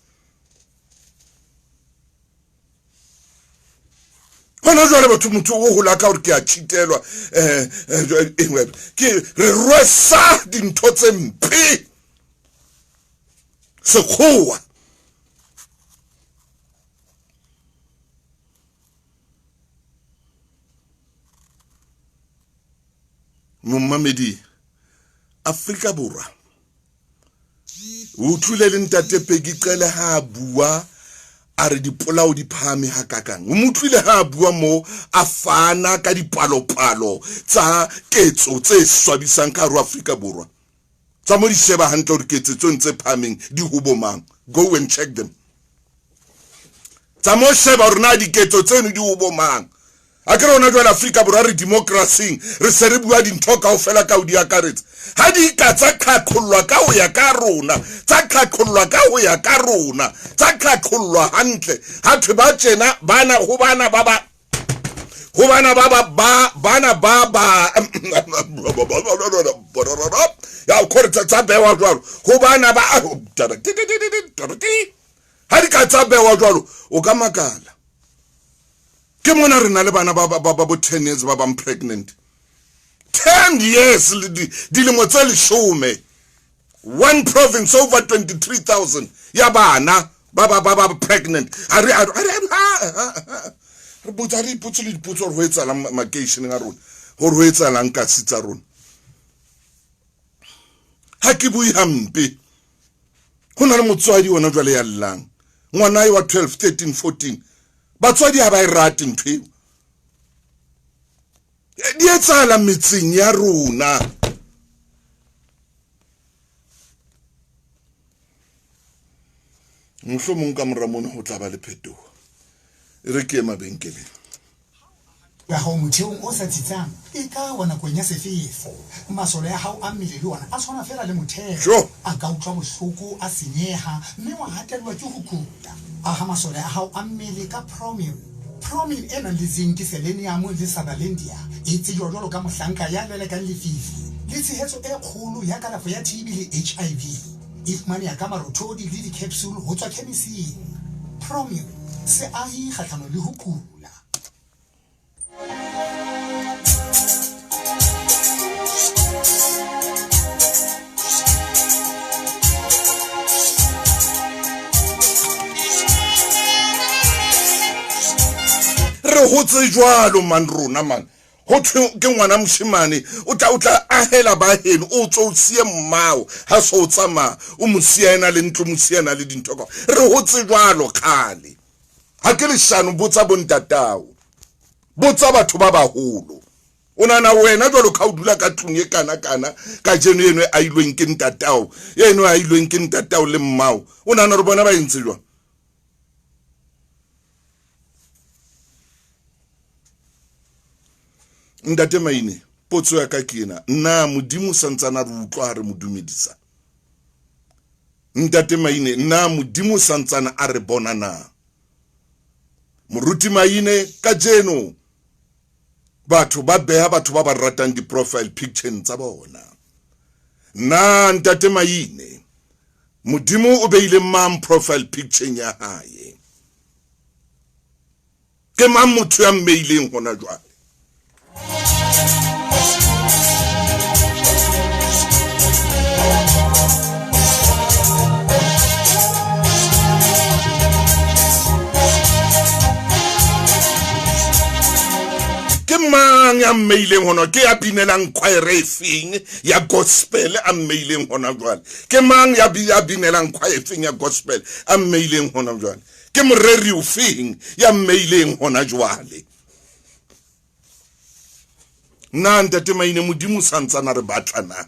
Gona jwale batho motho o gola ka gore ke a cheatelwa um ke re rwesa dintho tse mpe sekgowa. Momamedi Afrika Borwa O utlwile le ntate Peggy Cele ha a bua a re dipolao di phahame hakakang. O mo utlwile ha a bua mo a fana ka dipalopalo tsa ketso tse swabisang ka hare ho Afrika Borwa. Tsa mo di sheba hantle hore ketso tseo tse phahameng di ho bo mang. Go and check them. Tsa mo sheba hore na diketso tseno di ho bo mang. A ke rona jwale Afrika Borwa re democracy-ing, re se re bua dintho kaofela ka ho di akaretsa. Ha di ka tsa qhaqhollwa ka ho ya ka rona, tsa qhaqhollwa ka ho ya ka rona, tsa qhaqhollwa hantle, ha thwe ba tjena bana ho bana ba ba ho bana ba ba ba bana ba ba ya khore tsa bewa jwalo ho bana ba ha di ka tsa bewa jwalo o ka makala. Ke mona re na le bana ba ba ba bo 10 years ba bang pregnant. 10 years dilemo tse leshome. One province over 23,000 ya bana ba ba ba ba pregnant. Ha re re botsa re ipotse le dipotso hore ho etsahalang makeisheneng a rona, hore ho etsahalang kasi tsa rona. Ha ke bue hampe. Ho na le motswadi hona jwale ya llang. Ngwana wa 12, 13, 14. Batswadi ha ba e rate ntho eo. Di etsahala metseng ya rona. Mohlomong ka mora mona ho tla ba le phetoho. E re ke ye mabenkeleng. Ya hao motheong o sa tsitsang e ka wa nakong ya sefefo. Masole a hao a mmele le ona a tshwana feela le motheo. Sure. A ka utlwa bohloko, a senyeha mme wa hatellwa ke ho kula. Aha masole a hao a mmele ka Promil. Promil e nang le zinc, selenium le sutherlandia e tsejwa jwalo ka mohlanka ya lelekang lefifi le tshehetso e kgolo ya kalafo ya TB le HIV. E fumaneha ka marothodi le di-capsule ho tswa khemising. Promil, seahi kgahlanong le ho kula. Re hotse jwalo man rona man. Ho thwe ke ngwana moshemane o tla o tla ahela ba heno o tswe o siye mmao ha so o tsamaya o mo siya ena le ntlo mo siya ena le dintho ka re hotse jwalo kgale. Ha ke leshano, botsa bontatao, botsa batho ba baholo. O nahana wena jwalo ka o dula ka tlung e kana kana kajeno eno e ahilweng ke ntatao, eno e ahilweng ke ntatao le mmao, o nahana hore bona ba entse jwang? Ntate Maine, potso ya ka ke ena, na Modimo o santsana re utlwa ha re mo dumedisa? Ntate Maine, na Modimo o santsane a re bona na? Moruti Maine, kajeno batho ba beha batho ba ba ratang di-profile picture tsa bona. Na Ntate Maine, Modimo o beile mang profile picture ya hae? Ke mang motho ya mmeileng hona jwale? Ke mang ya mmeileng hona? Ke ya binelang khwaere e feng ya gospel a mmeileng hona jwale? Ke mang ya ya binelang khwaere e feng ya gospel a mmeileng hona jwale? Ke moreri o feng ya mmeileng hona jwale? Na ntate Maine, Modimo o sa ntsana re batla na?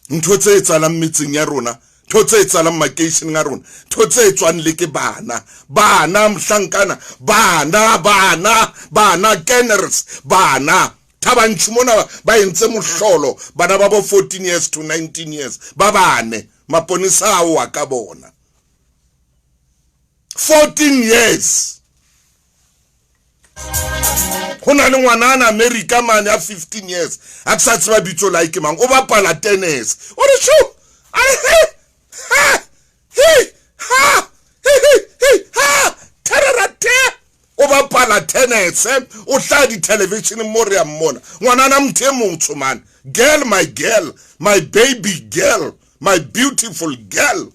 Ntho tse etsahalang metseng ya rona, ntho tse etsahalang makeisheneng a rona, ntho tse etswang le ke bana, bana mohlankana, bana, bana, bana, kenners, bana. Thabantšhu mona ba entse mohlolo, bana ba bo 14 years to 19 years, ba bane, maponesa a oa ka bona. 14 years. Go na le ngwanana America mane a 15 years, a ke sa tseba bitso la ke mang, o bapala tennis. O re sho, a re he, ha, he, ha, he, he, he, ha, terera te. O bapala tennis, o hlaha di-television mo re a mmona. Ngwanana motho e motsho mane. Girl, my girl, my baby girl, my beautiful girl.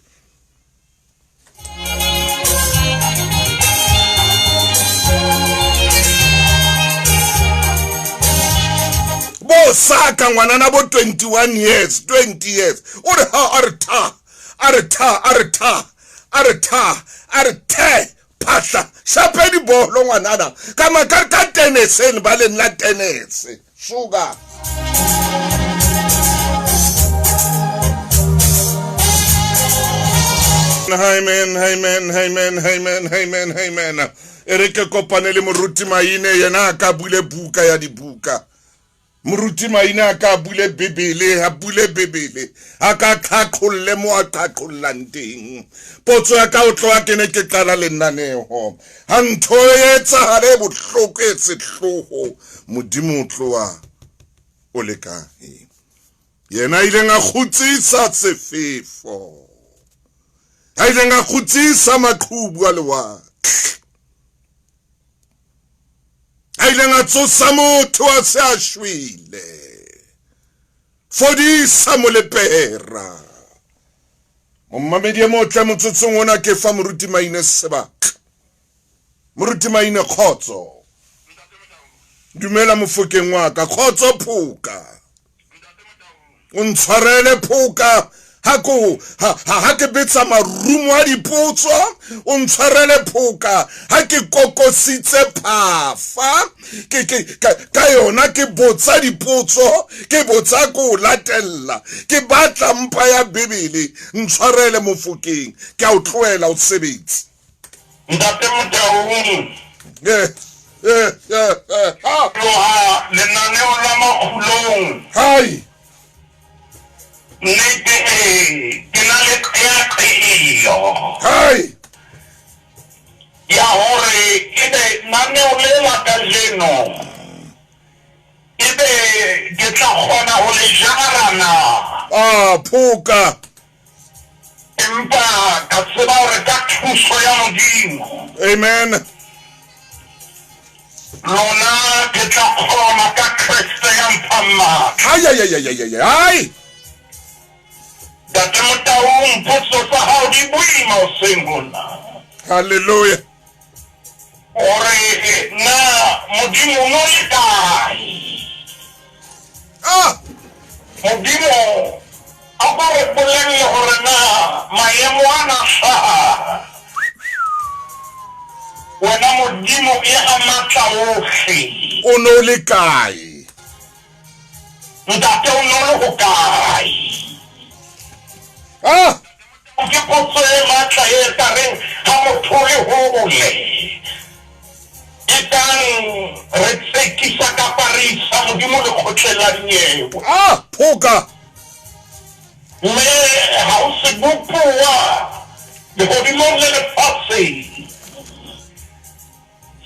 Bo saka ngwanana bo 21 years, 20 years. O re ha a re tha, a re tha, a re tha, a re tha, a re the, phahla, shape dibolo ngwanana. Ka ma ka ka tennis ba leng la tennis. Sugar. Amen, amen, amen, amen, amen, amen. E re ke kopane le moruti Maine, yena a ka bule buka ya dibuka. Moruti Maine a ka bule Bibele, a bule Bibele, a ka qhaqholle mo a qhaqhollang teng. Potso ya ka o tloha ke ne ke qala lenaneo. Ha ntho e etsahale e bohloko e sehloho, Modimo o tloha o le kae? Yena a ileng a kgutsisa sefefo, a ileng a kgutsisa maqhubu a lewatle, a ileng a tsosa motho a se a shwele, fodisa molepera. Momamedi e motle motsotsong ona ke fa Moruti Maine sebaka. Moruti Maine kgotso. Dumela mofokeng wa ka, kgotso phoka. O ntshwarele phoka ha ko ha ha ke betsa marumo a dipotso, o ntshwarele phoka ha ke kokositse phafa ke ke ka, ka yona ke botsa dipotso, ke botsa ko latella, ke batla mpa ya Bibele. Ntshwarele mofokeng, ke a o tlohela o sebetse. Ntate Motaung. Eh, eh, eh, eh, ha. Tloha lenaneo la makgulong. Hai. Nnete e, ke na le qeaqeo. Hai. Ya hore ebe naneo le la kajeno ebe ke tla kgona ho le jara na. Ah, phoka. Empa ka tseba hore ka thuso ya Modimo. Amen. Lona ke tla kgona ka Kreste ya mphang matla. Ai, ai, ai, ai, ai, ai, ai. Ntate Motaung, potso tsa hao di boima hoseng hona. Hallelujah. Hore na Modimo o no le kae? Ah! Modimo a ko re bolelle hore na maemo ana a hlaha. Wena Modimo ya matla ohle. O no le kae? Ntate o no le hokae? Ah! Ke potso e matla e ka reng ha motho o le hole. E kang re tsekisa kapa re isa Modimo lekgotleng la dinyewe. Ah! Phoka! Mme ha o sebopuwa lehodimong le lefatsheng.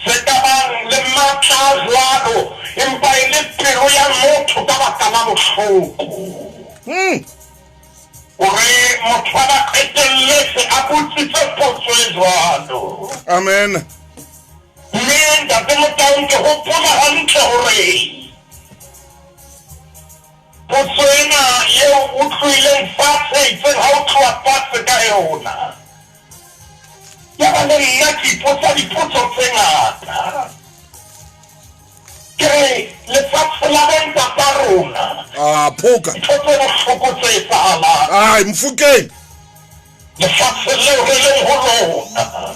Se ka bang le matla a jwalo, empa e le pelo ya motho ka baka la bohloko. Hore motho a ba qetelletse a botsitse potso e jwalo. Amen. eo Ntate Motaung ke hopola hantle hore potso ena eo o tlohileng fatshe itseng ha o tloha fatshe ka yona, yaba le nna ke ipotsa dipotso tse ngata. Ke re lefatshe la bontata rona. Ah, phoka. Ntho tse bohloko tse etsahalang. Ai, Mofokeng. Lefatshe leo re leng ho lona.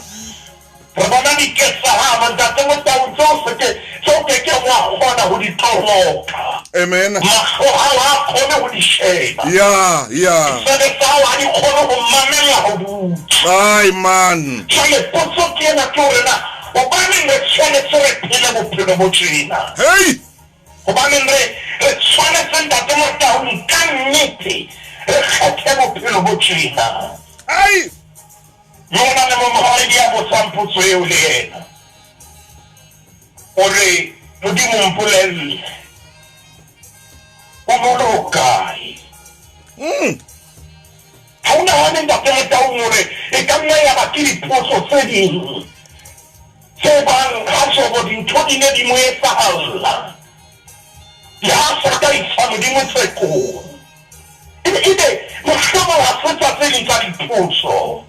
Re bona diketsahalo, Ntate Motau, tseo se ke, tseo ke keng wa kgona ho di toloka. Amen. Mahlo a hao ha a kgone ho di sheba. Ya, ya. Ditsebe tsa hao ha di kgone ho mamella ho di utlwa. Ai, man. Jwale potso ke ena, ke hore na hobaneng re tshwanetse re phele bophelo bo tjena? Hei! Hobaneng re, re tshwanetse, Ntate Motaung, ka nnete re kgethe bophelo bo tjena? Ai! Mme ho na le momahadi ya botsang potso eo le yena. O re, Modimo mpolelle, o no le hokae? Ha o nahane, Ntate Motaung, hore e ka nna ya ba ke dipotso tse ding tse bang ha Jobo dintho di ne di mo etsahalla, le ha a sa ka isa Modimo tsekong. Ebe, ebe mohlomong ha se tsa tse ding tsa dipotso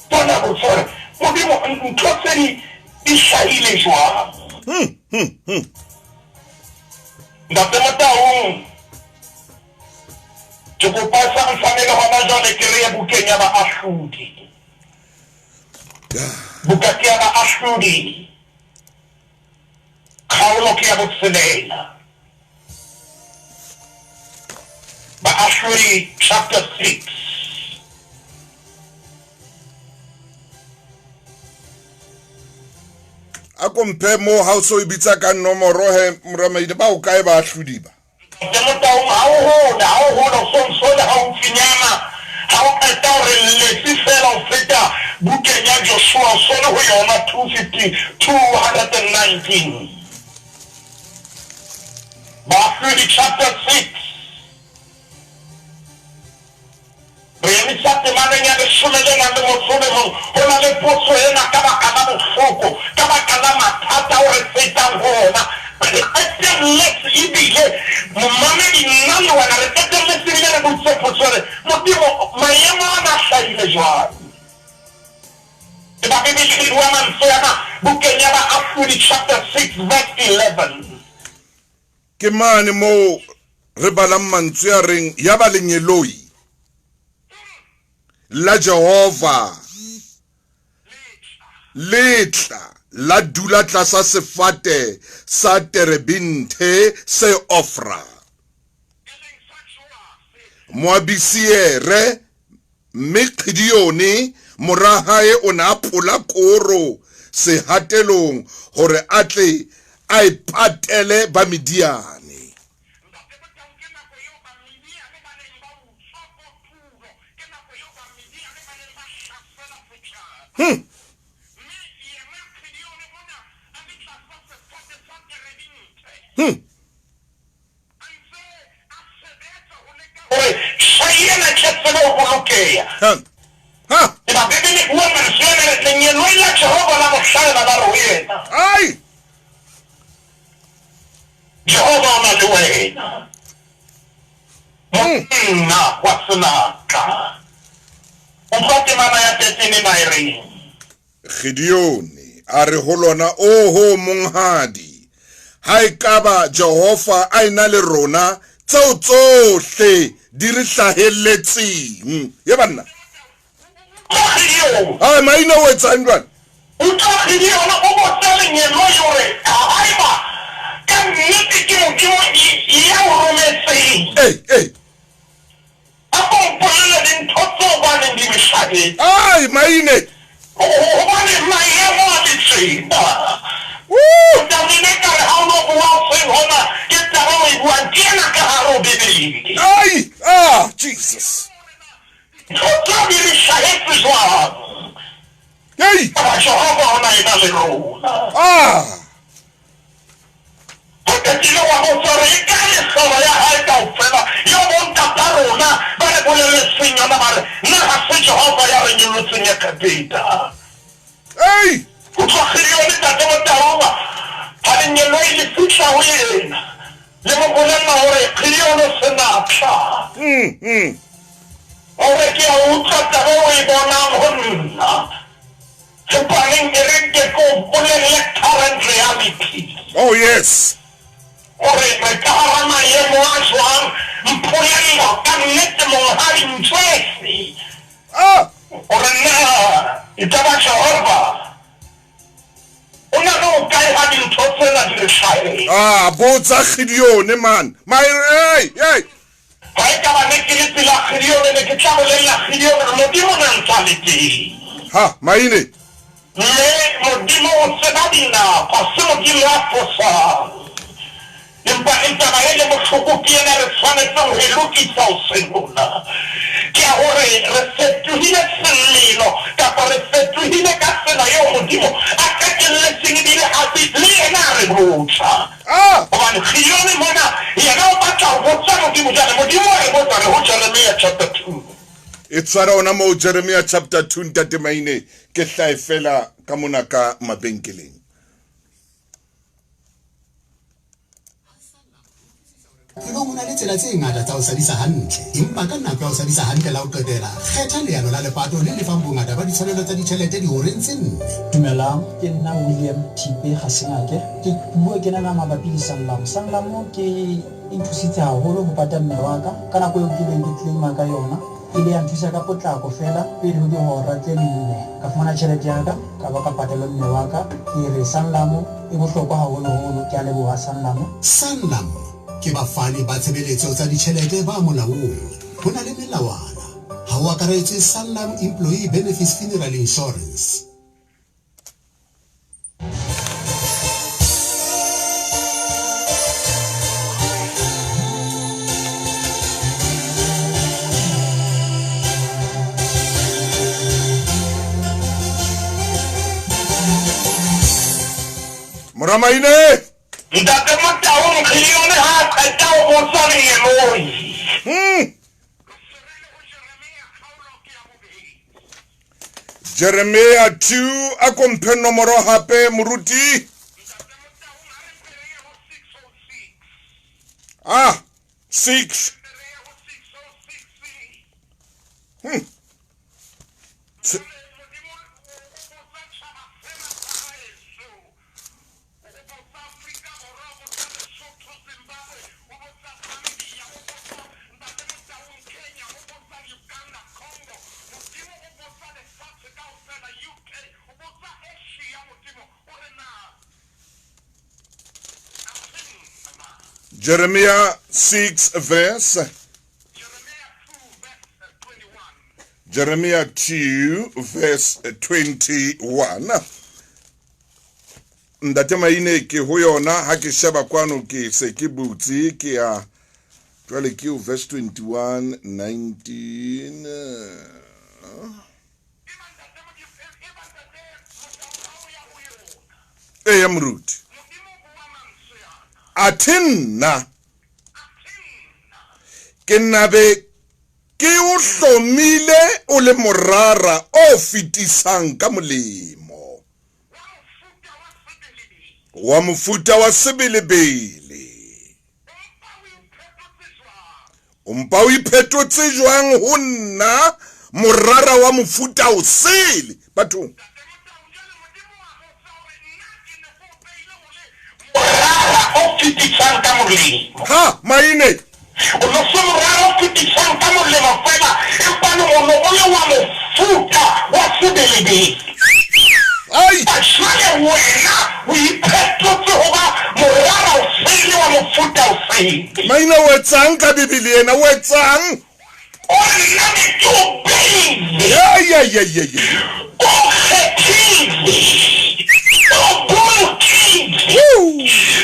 tsa nako tsa hore, Modimo, ntho tse di, di hlahile jwang? Ntate Motaung, ke kopa e santsane le hona jwale ke re ye bukeng ya Baahlodi. Buka ke ya Baahlodi, kgaolo ke ya botshelela. Baahlodi chapter 6. A ko mphe moo ha o so e bitsa ka nomoro he moramaile ba o kae baahlodi ba? Ntate Motaung ha o hole, ha o hole o so ntso le haufinyana ha o qeta hore letsi feela o feta bukeng ya Joshua o so le ho yona 250 219. Baahlodi chapter 6. Re emisa temaneng ya leshome le nang le motso o le mong. Ho na le potso ena ka baka la bohloko, ka baka la mathata ao re fetang ho ona. Re qetelletse ebile, momamedi, nna le wena re qetelletse ebile re boditse potso e re, Modimo, maemo ana a hlahile jwang? Eba Bibele e bua mantswe ana bukeng ya Baahlodi chapter 6 verse 11. Ke mane moo re balang mantswe a reng, Yaba lengeloi la Jehova le tla la dula tlasa sefate sa terebinthe se Ofra. Moabisiere Mme Gideone mora hae o ne a phola koro sehatelong hore a tle a e patele Bamidiane. Hmm. Hmm. Hore tjhai ena e tle tsebe ho bolokeha. Eba Bibele e bua mantswe ana, e re, Lengeloi la Jehova la mo hlahela, la re ho yena, Jehova o na le wena, monna wa senatla. Utlwa temana ya 13 ena e reng. Gideone a re ho lona, Oho, monghadi, ha ekaba Jehova a ena le rona, tseo tsohle di re hlahelletseng. Ye banna. Utlwa Gideone. Hai, maina o etsang jwale? Utlwa Gideone, o botsa lengeloi o re, Haeba ka nnete ke Modimo ya o rometseng. Ei, ei. A ko mpolelle dintho tseo ba neng di le hlahetse. Ai, maine! Hobane maemo a le tjena. Davida ekare ha o no bua hoseng hona, ke taba o e buang ke ena ka hare ho Bibele. Ai, ah, Jesus. Ntho tseo di re hlahetse jwang? Ei! Hoba Jehova o na ena le rona. Ah! O qetile wa botsa hore e kae mehlolo ya hae kaofela, eo bontata rona ba re boleletseng yona, ba re, Na ha se Jehova ya re nyolotseng Egepeta? Ei! Utlwa Gideone, ntate. fihla ho yena le mo bolella hore Gideone senatla. Hore ke a utlwa taba eo o e bonang ho nna. Empa neng e re nke ke o bolelle current reality. Oh yes. Hore re ka hara maemo a jwang, mpolella ka nnete monghadi Ntsoesi. Ah! Hore na ekaba Jehova o na le hokae ha dintho tsena di re hlahela. Ah, botsa Gideone man. My hey, hey. Ha ekaba ne ke le pela Gideone, ne ke tla bolella Gideone hore Modimo o ne a ntse a le teng. Ha, maine. Mme Modimo o tseba dinako, ha se Modimo ya fosang. Empa e taba e le bohloko ke ena re tshwanetseng ho e lokisa hoseng hona, ke ya hore re fetohile semelo kapa re fetohile ka tsela eo Modimo a qetelletseng ebile a le yena a re botsa. Hobane Gideone mona yena o batla ho botsa Modimo. Jwale Modimo wa re botsa re ho Jeremia chapter 2. E tshwara hona moo Jeremia chapter 2 Ntate Maine, ke hlahe feela ka mona ka mabenkeleng. Bophelong ho na le tsela tse ngata tsa ho sadisa hantle, empa ka nako ya ho sadisa hantle la ho qetela, kgetha leano la lepato le lefang bongata ba ditshwanelo tsa ditjhelete dihoreng tse nne. Dumelang, ke nna William Thipe Gasenake. Ke bua ke nana mabapi le Sanlam. Sanlam ke e nthusitse haholo ho pata mme wa ka ka nako eo ke neng ke claim-a ka yona. E ile ya nthusa ka potlako feela pele ho dihora tse nne. Ka fumana tjhelete ya ka, ka ba ka patala mme wa ka. Ke re Sanlam e bohlokwa haholoholo. Ke a leboha Sanlam. Sanlam ke bafani ba tshebeletso tsa ditjhelete ba molaong. Ho na le melawana. Ha ho akaretswe Sanlam Employee Benefits Funeral Insurance. Moramaine! Ntate Motaung Gideone ha a qeta ho botsa lengeloi. Jeremia 2, a ko mphe nomoro hape moruti. Ah, 6. Jeremiah 6 verse Jeremiah 2 verse 21. Ntate Maine ke ho yona ha ke sheba kwano ke se ke butse ke ya jwale ke o verse 21 19. Eya moruti. Athe nna ke nabe ke o hlomile o le morara o fetisang ka molemo wa mofuta wa sebelebele. O mpa o iphetotse jwang ho nna morara wa mofuta o sele bathong? Morara o fetisang ka molemo. Ha, maine. O no se morara o fetisang ka molemo fela, empa le o no o le wa mofuta wa sebelebele. Ai! Jwale wena o iphetotse ho ba morara o sele wa mofuta o sele. Maine o etsang ka Bibele ena? O etsang? O re nna ne ke o beile. Ai, ai, ai, ai, ai. O kgethile. O bolokile.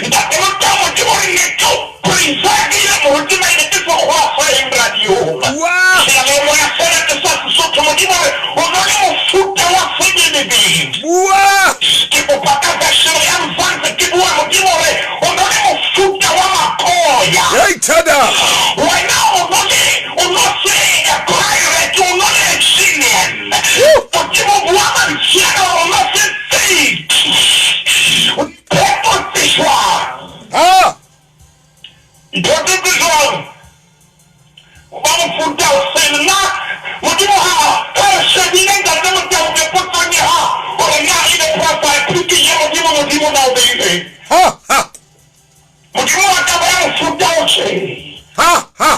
Ntate Motau, Modimo re ne ke o preservile moruti Maine ke sekgowa sa eng radiong. Wa! Seyalemoya sena ke sa Sesotho. Modimo re o no le mofuta wa sebelebele. Bua! Ke kopa ka version ya Mzansi ke bua Modimo re o no le mofuta wa makoya. Hey, thada! Wena o no le o no se a pirate, o no le a genian. Modimo bua mantswe ana o no se Ha ha. Modimo wa taba ya mofuta o tjee. Ha ha.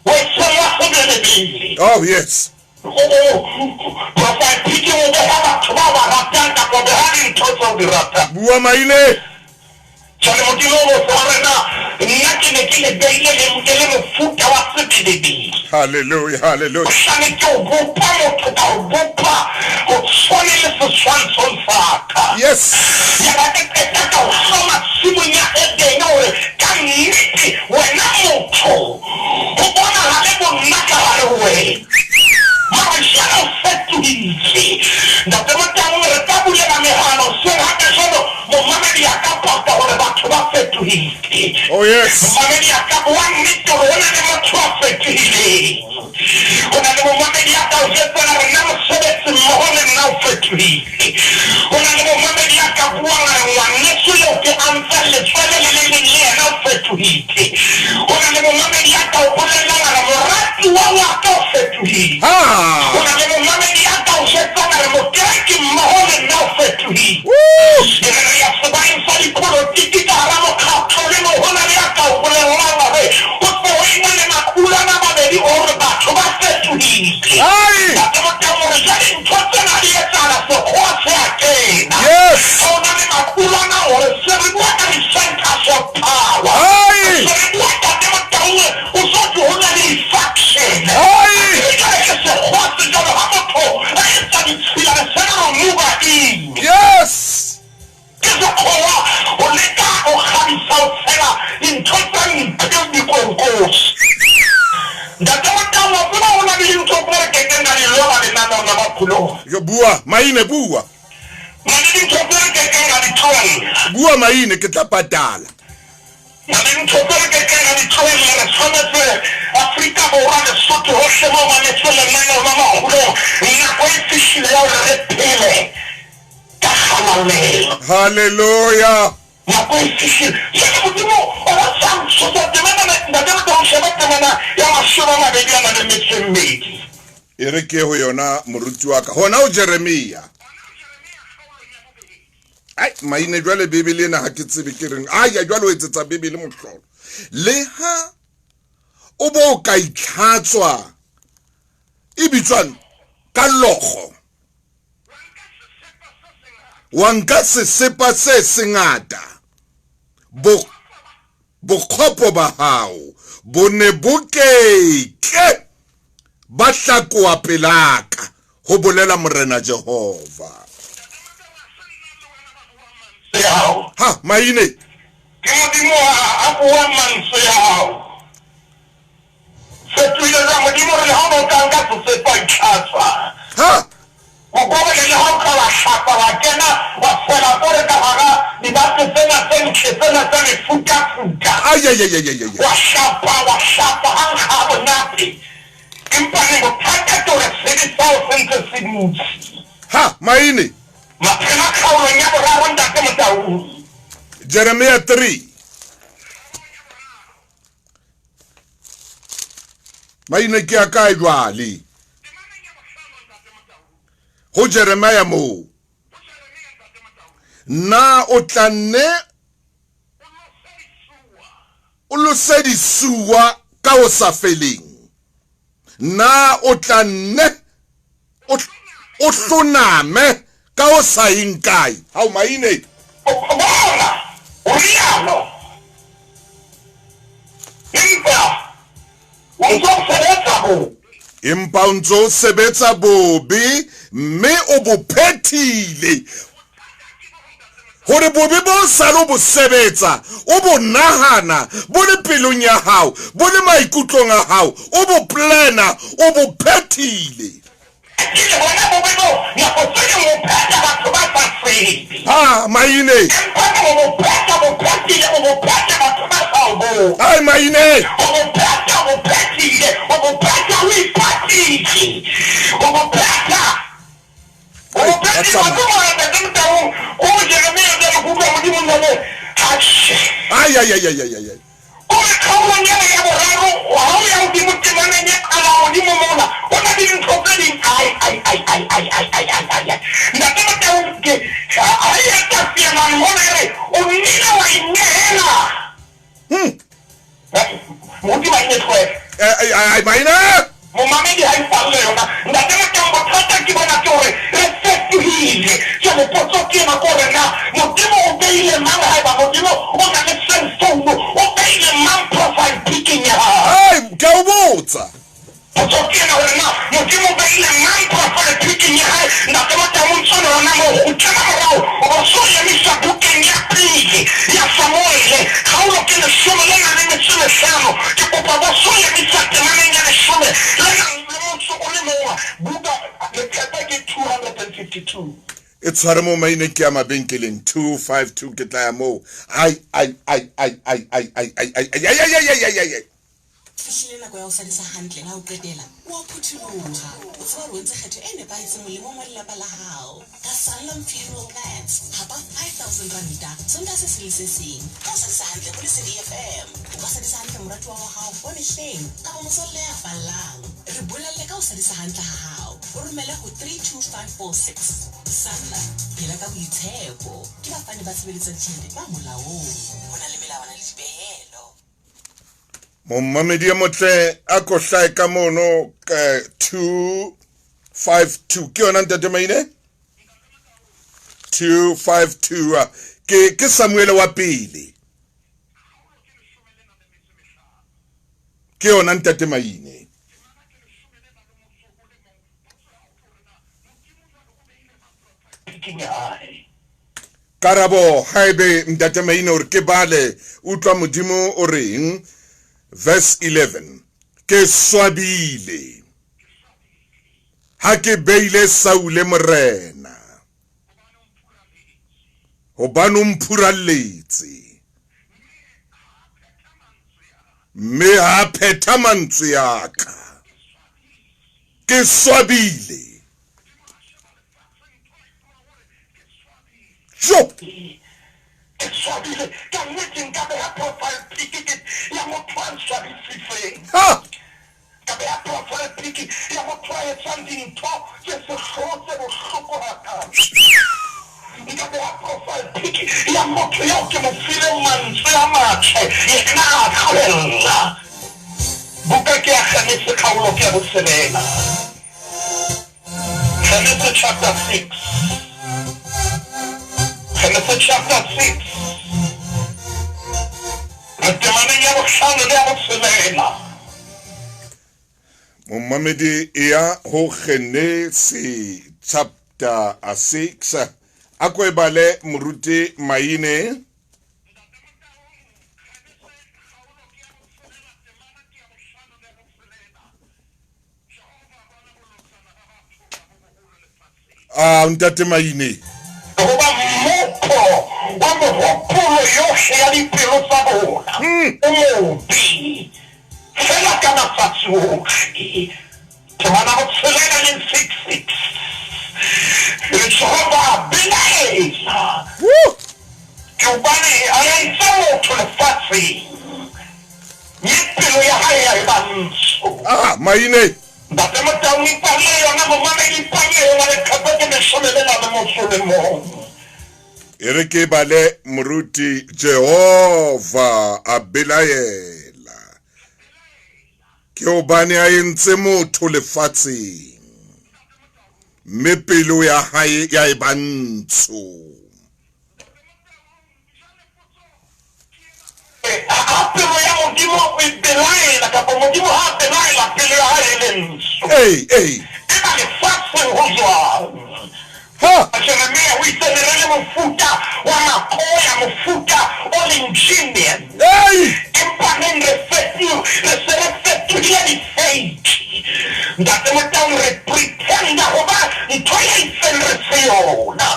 O seng wa sebelebele. Oh yes. Profile pic o beha batho ba o ba ratang kapa o beha dintho tse o di ratang. Bua maine. Jwale Modimo o botsa hore na nna ke ne ke le beile le ke le mofuta wa sebelebele. Hallelujah, hallelujah. Mohlanne ke o bopa motho ka o bopa o tshwane le setshwantshong sa ka. Yes. Ya ba ke qeta ka o hloma tshimong ya Edene hore ka nnete wena motho ho bonahale bonna ka hare ho wena. Mara jwale o fetohile. Ntate Motaung re ka bulela mehala hoseng ha kajeno Momamedi a ka paka hore batho ba fetohile. Oh yes. Momamedi a ka bua nnete hore ho na le motho a fetohileng. Ho na le momamedi a ka o jwetsang hore nna mosebetsi mmoho le nna o fetohile. Ho na le momamedi a ka buang a re ngwaneso eo ke antsang letswele le le leng le yena o fetohile. Ho na le momamedi a ka o bolellang a re moratuwa wa ka o fetohile. Ho na le momamedi a ka o jwetsang a re mokereki mmoho le nna o fetohile. E re re ya sebaeng sa dipolotiki ka hara mokgatlo le moo ho na le ya ka o bolellang hore ho se ho ena le maqulwana a mabedi hore batho ba fetohile. Ntate Motau o re jwale ntho tsena ha di etsahala sekgowa se a kena. Ha ho na le maqulwana hore se re bua ka di-centres of power. Se re bua Ntate Motau o so thwe ho na le di-faction. Akere jwale ke sekgowa se jwalo ha motho a etsa ditshila re se re re move in. Yes! Ke sekgowa ho leka ho kgabisa ho tshela dintho tse mpe dikonkosi. Ntate Motau wa tseba ho na le dintho tse re kekeng ra di loba lenaneong la Maphulong. Yo bua maine bua. Na le dintho tse re kekeng ra di tlohella. Bua maine ke tla patala. Na le dintho tse re kekeng ra di tlohella re tshwanetse Afrika Borwa Lesotho hohle moo mametse lenaneo la Maphulong nako e fihlile ya hore re phele ka kgalalelo. Hallelujah. Nako e fihlile. Jwale Modimo o ba sa ntshosa temana, Ntate Motho, sheba temana ya 20 a nang le metso e mmedi. E re ke ho yona, moruti wa ka. Hona ho Jeremia. Ai, maine jwale Bibele ena ha ke tsebe ke reng. Ai, ya jwale o etsetsa Bibele mohlolo. Leha o bo o ka itlhatswa e bitswang ka logo. Wa nka sesepa se sengata, bo, bokgopo ba hao bo ne bo ke ke ba hlakoha pela ka, ho bolela Morena Jehova. Ha, maine. Ke Modimo a buang mantswe ao. Fetohile jwang? Modimo o re le ha o ne o ka nka sesepa wa itlhatswa. Ha! Kokobele le ha o ka wa hlapa wa kena wa sela kore ka hara dibate tsena tse ntle tsena tsa mefutafuta. Ai, ai, ai, ai, ai, ai. Wa hlapa wa hlapa ha nkga ha monate. Empa neng bothata ke hore sebe sa hao se ntse se dutse. Ha! Maine. Maphelo a kgaolong ya boraro Ntate Motaung. Jeremia 3. Maine ke a kae jwale? Ho Jeremia moo. Na o tla nne o lose disuwa ka ho sa feleng? Na o tla nne o hloname ka ho sa yeng kae? Hao maine. Bona, o rialo. Empa o ntso o sebetsa bobe. Empa o ntso o sebetsa bobe, mme o bo phethile. Hore bobe bo sale o bo sebetsa, o bo nahana, bo le pelong ya hao, bo le maikutlong a hao, o bo plana, o bo phethile. Ke bona bobe bo nako tse ding o phetha batho ba sa tsebe. Ha, maine. Empa o bo phetha, bo phethile, o bo phetha batho ba sa o bone. Ai, maine. O bo phetha, o bo phethile, o bo phetha o ipatile. O bo phetha. O bo phethile. Wa tseba hore Ntate Motaung, ko Jeremia jwale ke utlwa Modimo jwale, atjhe. Ai, ai, ai, ai, ai, ai. O re kgaolong ena ya boraro, ha o ya hodimo temaneng e qalang hodimo mona, ho na le dintho tse ding. Ai, ai, ai, ai, ai, ai, ai, ai, ai, ai. Ntate Motaung, ke, ha e etsa seemane mona e re, o nnile ai maina. Momamedi ha ipalle yona. Ntate Moteng bothata ke bona ke hore re fetohile. Jwale potso ke ena ke hore na Modimo o beile mang haeba Modimo o na le cell phone o beile mang profile pic-eng ya hae? Ai ke a o botsa. Potso ke ena hore na Modimo o beile mang profile pic-eng ya hae? Ntate Moteng o ntso le hona moo kgutlela morao o bo so emisa bukeng ya pele ya Samuele kgaolo ke leshome le nang le metso e mehlano. Ke kopa bo so emisa temaneng ya leshome le nang le motso o le mong. Buka leqhepe ke 252. E tshware moo maine ke ya mabenkeleng 252 ke tla ya moo. Ai ai ai ai ai ai ai ai ai ai ai ai ai ai ai ai. Fihlile nako ya ho sadisa hantle la ho qetela, o a phutholoha. O tseba hore o entse kgetho e nepahetseng molemong wa lelapa la hao. Ka Sanlam Funeral Plans, hapa R5000 Sontaha se seng le se seng ka ho sadisa hantle ho Lesedi FM. O ka sadisa hantle moratuwa wa hao wa mehleng kapa motswalle ya fallang. Re bolelle ka ho sadisa hantle ha hao, o romele ho 32546. Sanlam, phela ka boitshepo. Ke bafani ba tshebeletso ya ditjhelete ba molaong. Ho na le melawana le dipehelo. Momamedi e motle a ko hlae ka mono 252 ke yona ntate Maine 252 ke ke Samuele wa pele ke yona ntate Maine Karabo, Haebe Ntate Maine o re ke bale, utlwa Modimo o reng, verse 11, Ke swabile ha ke beile Saule morena, hobane o mphuralletse, mme ha a phetha mantswe a ka. Ke swabile. Jo! Ke swabile ka nnete nka beha profile pic ke ya motho a nswabisitseng. Ha! Ka beha profile pic ya motho a etsang dintho tse sehloho tse bohloko hakana. Nka beha profile pic ya motho eo ke mo fileng mantswe a matle yena a tlohella. Buka ke ya Genese kgaolo ke ya botshelela. Genese chapter 6. Genese chapter 6. Re temaneng ya bohlano le ya botshelela. Momamedi ya ho Genese chapter 6. A ko e bale moruti Maine. A ntate Maine. Goba mmopo wa megopolo yohle ya dipelo tsa bona o mobe fela ka matsatsi ohle. Temana botshelela le 6 6. Jehova a belaela. Ke hobane a entse motho lefatsheng, mme pelo ya hae ya eba ntsho. Ah, Maine. Ntate Motaung ipalle yona, momamedi ipalle yona, leqhepe ke leshome le nang le motso o le mong. E re ke bale moruti, Jehova a belaela. Ke hobane a entse motho lefatsheng, mme pelo ya hae ya eba ntsho. Ha pelo ya Modimo e belaela, kapa Modimo ha a belaela, pelo ya hae e le ntsho. Ee, ee. Eba lefatsheng ho jwang? Ha! Jeremia o itse, Ne re le mofuta wa makoya, mofuta o leng genius. Ei! Empa neng re fetu, re se re fetohile di-fake. Ntate Motaung, re pretender ho ba ntho e itseng re se yona.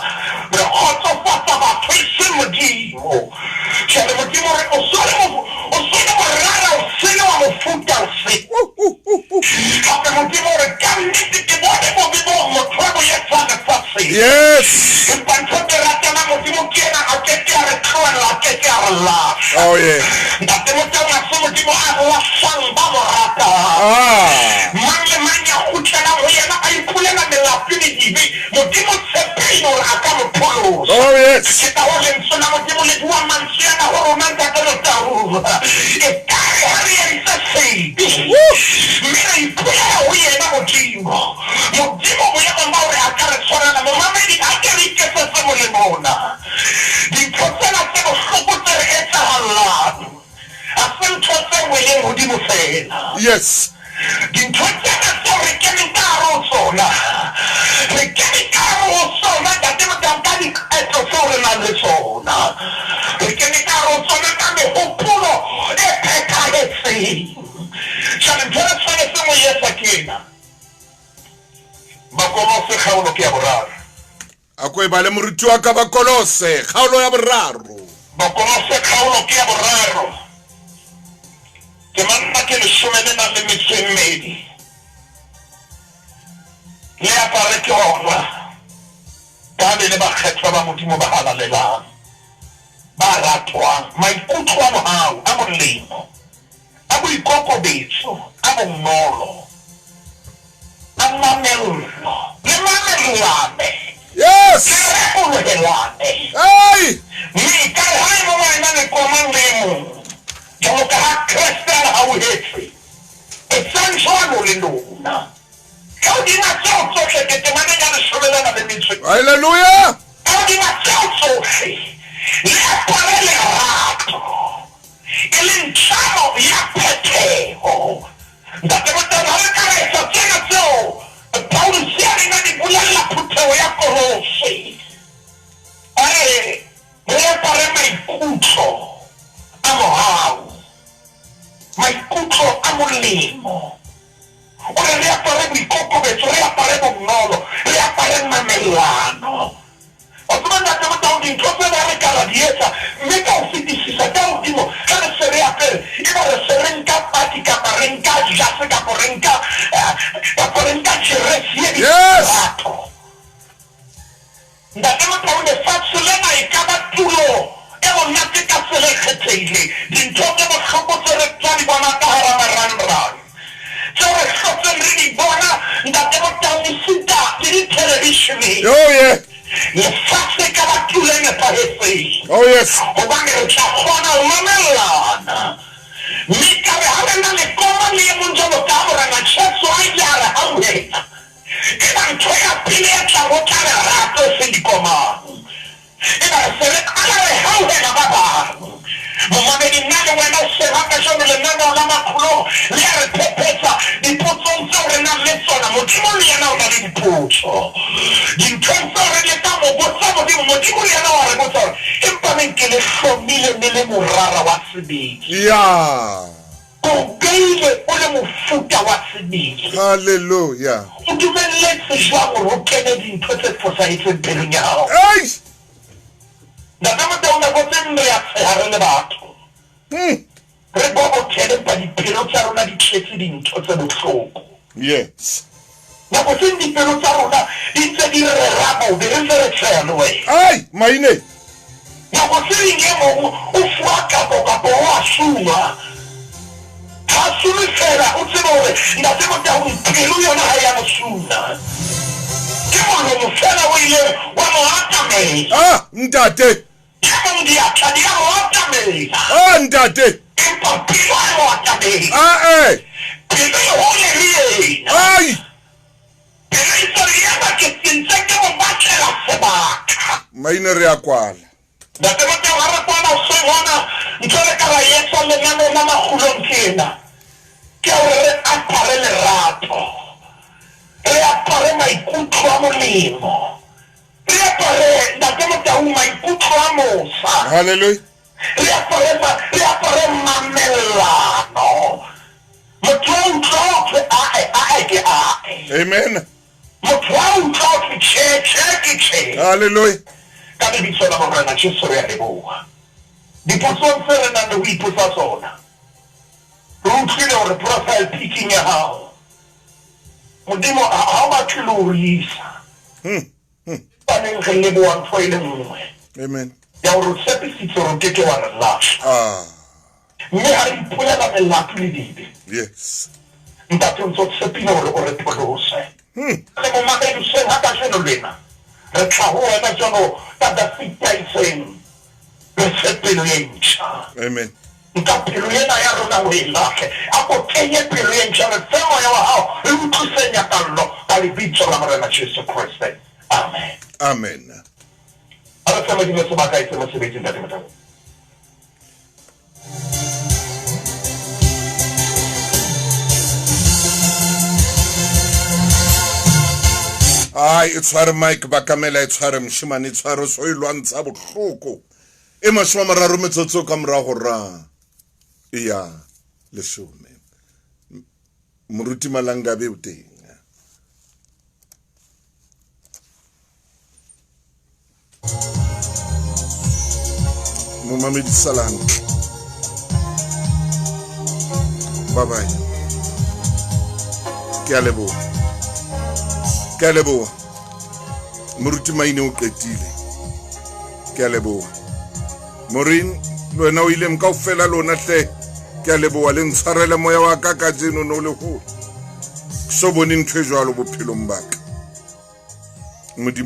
Re kgotsofatsa batho e seng Modimo. Jwale Modimo o re, O so le mo, o so le morara o sele wa mofuta o sele. Hape Modimo o re, Ka nnete ke bone bobe boo motho a bo etsang lefatsheng. Yes! Empa ntho ke ratang Modimo ke ena, a ke ke a re tlohella, a ke ke a re lahla. Oh yeah. Ntate Motaung ha se Modimo a lahlang ba mo ratang. Ah. Mang le mang ya kgutlelang ho yena a ipolela melato le dibe, Modimo o tshepile hore a ka mo pholosa. Oh yes. Ke ka hoo Lentswe la Modimo le bua mantswe ana ho rona, Ntate Motaung. Ekare ha re entse sebe, Yes. Dintho tsena tseo re keneng ka hare ho tsona, re kene ka hare ho tsona, Ntate Motau, ka diqeto tseo re nang le tsona. Re kene ka hare ho tsona ka mehopolo e phethahetseng. Jwale ntho e re tshwanetseng ho e etsa ke ena. Bakolose kgaolo ke ya boraro. A ko e bale moruti wa ka, Bakolose kgaolo ya boraro. Bakolose kgaolo ke ya boraro, temana ke leshome le nang le metso e mmedi. Le apare ke hona, ka le le bakgethwa ba Modimo ba halalelang, ba ratwang, maikutlo a mohau, a molemo, a boikokobetso, a bonolo, a mamello, le mamellane, Yes! le rekolohelane. Hey! Mme ekare ha e mong a ena le komang le e mong, jwaloka ha Kreste a le hauhetse, etsang jwalo le lona. Ka hodima tseo tsohle, ke temaneng ya leshome le nang le metso e. Hallelujah! Ka hodima tseo tsohle, le apare lerato, e leng tlamo ya phetheho. Ntate Motau, ha re ka ra etsa tsena tseo Pauluse a neng a di bolella phutheho ya Kolose, a re re apare maikutlo a mohau, maikutlo a molemo. O re re apare boikokobetso, re apare bonolo, re apare mamellano. Wa tseba Ntate Motau, dintho tsena re ka ra di etsa, mme ka ho fetisisa ka hodimo, ha re se re apere, eba re se re nka paki kapa re nka jase kapo re nka, kapo re nka jeresi e Yes! lerato. Ntate Motau, lefatshe lena e ka ba tulo e monate ka tsela e kgethehileng. Dintho tse bohloko tse re tla di bona ka hara marangrang, tseo re hlotseng re di bona, Ntate Motau, esita le dithelevisheneng. Oh, yeah. Lefatshe e ka ba tulo e nepahetseng. Oh, yes. Hobane re tla kgona ho mamellana. Mme ekare ha re na le koma le e mong jwalo ka ha Morena Jesu a ile a re hauhela, Eba ntho ya pele e tlang ho tla lerato e seng dikomang. Eba re se re qala re hauhela ba bang. Momamedi, nna le wena hoseng ha kajeno lenaneo la Makgulong le a re phephetsa dipotsong tseo re nang le tsona. Modimo le yena o na le dipotso. Dinthong tseo re lekang ho botsa Modimo, Modimo le yena o a re botsa hore, Empa neng ke le hlomile le le morara wa sebele? Yeah. Ke o beile o le mofuta wa sebele. Hallelujah. O dumelletse jwang hore ho kene dintho tse fosahetseng pelong ya hao? Eish! Ntate Motau, nako tse ding re a tsheha re le batho. Re bobothele empa dipelo tsa rona di tletse dintho tse bohloko. Yes. Nako tse ding dipelo tsa rona di ntse di rera bobe, re ntse re tsheha le wena. Ai, maine! Nako tse ding e mong o fuwa kapo kapa o a sungwa. Ha a sunwe feela, o tsebe hore Ntate Motaung pelo yona ha e a mo suna. Ke molomo feela o ileng wa mo atamela. Ah, ntate! E mong diatla di a mo atamela. Ah, ntate! Empa pelo ha e mo atamele. Ah, eh! Pelo e hole le yena. Ai! Pelo e ntse re ema ke ntse ke mo batlela sebaka. Maine re a kwala. Ntate Motau, ha re kwana hoseng hona, ntho e re ka ra e etsang lenaneong la makgulong ke ena, ke ya hore re apare lerato, re apare maikutlo a molemo, Re apare, Ntate Motaung, maikutlo a mosa. Hallelujah. Re apare, re apare mamellano. Motho a utlwa ho thwe ae, ae ke ae. Amen. Motho a utlwa ho thwe tjhe, tjhe ke tjhe. Hallelujah. Ka lebitso la Morena Jesu re a leboha. Dipotsong tse re nang le ho ipotsa tsona, re utlwile hore profile picking ya hao, Modimo ha o batle le ho re isa. Hobaneng re leboha ntho e le nngwe. Amen. Ya hore o tshepisitse hore o ke ke wa re lahla. Ah. Mme ha re ipolela melato le dibe. Yes. Ntate o ntse o tshepile hore o re pholose. Le momamedi hoseng ha kajeno lena, re tla ho wena jwalo ka Dafita itseng, Re fe pelo e ntjha. Amen. Nka pelo ena ya rona o e lahle. A ko kenye pelo e ntjha. Re fe Moya wa Hao. Re utlwise nyakallo ka Lebitso la Morena Jesu Kreste. Amen. Amen. A re fe Modimo sebaka a etse mosebetsi, Ntate Motabo. Ai e tshware Mike Bakamela e tshware mošemane e tshware so e lwantsha bohloko. E 30 metsotso ka morago ra ya leshome. Moruti Malangabe o teng. Momamedi sala hantle. Bye bye. Ke a leboha. Ke a leboha. Moruti Maine o qetile. Ke a leboha. Maureen, le wena o ileng kaofela lona hle. Ke a leboha le ntshwarele moya wa ka kajeno no le hole. Ke so bone ntho e jwalo bophelong ba ka. Modimo.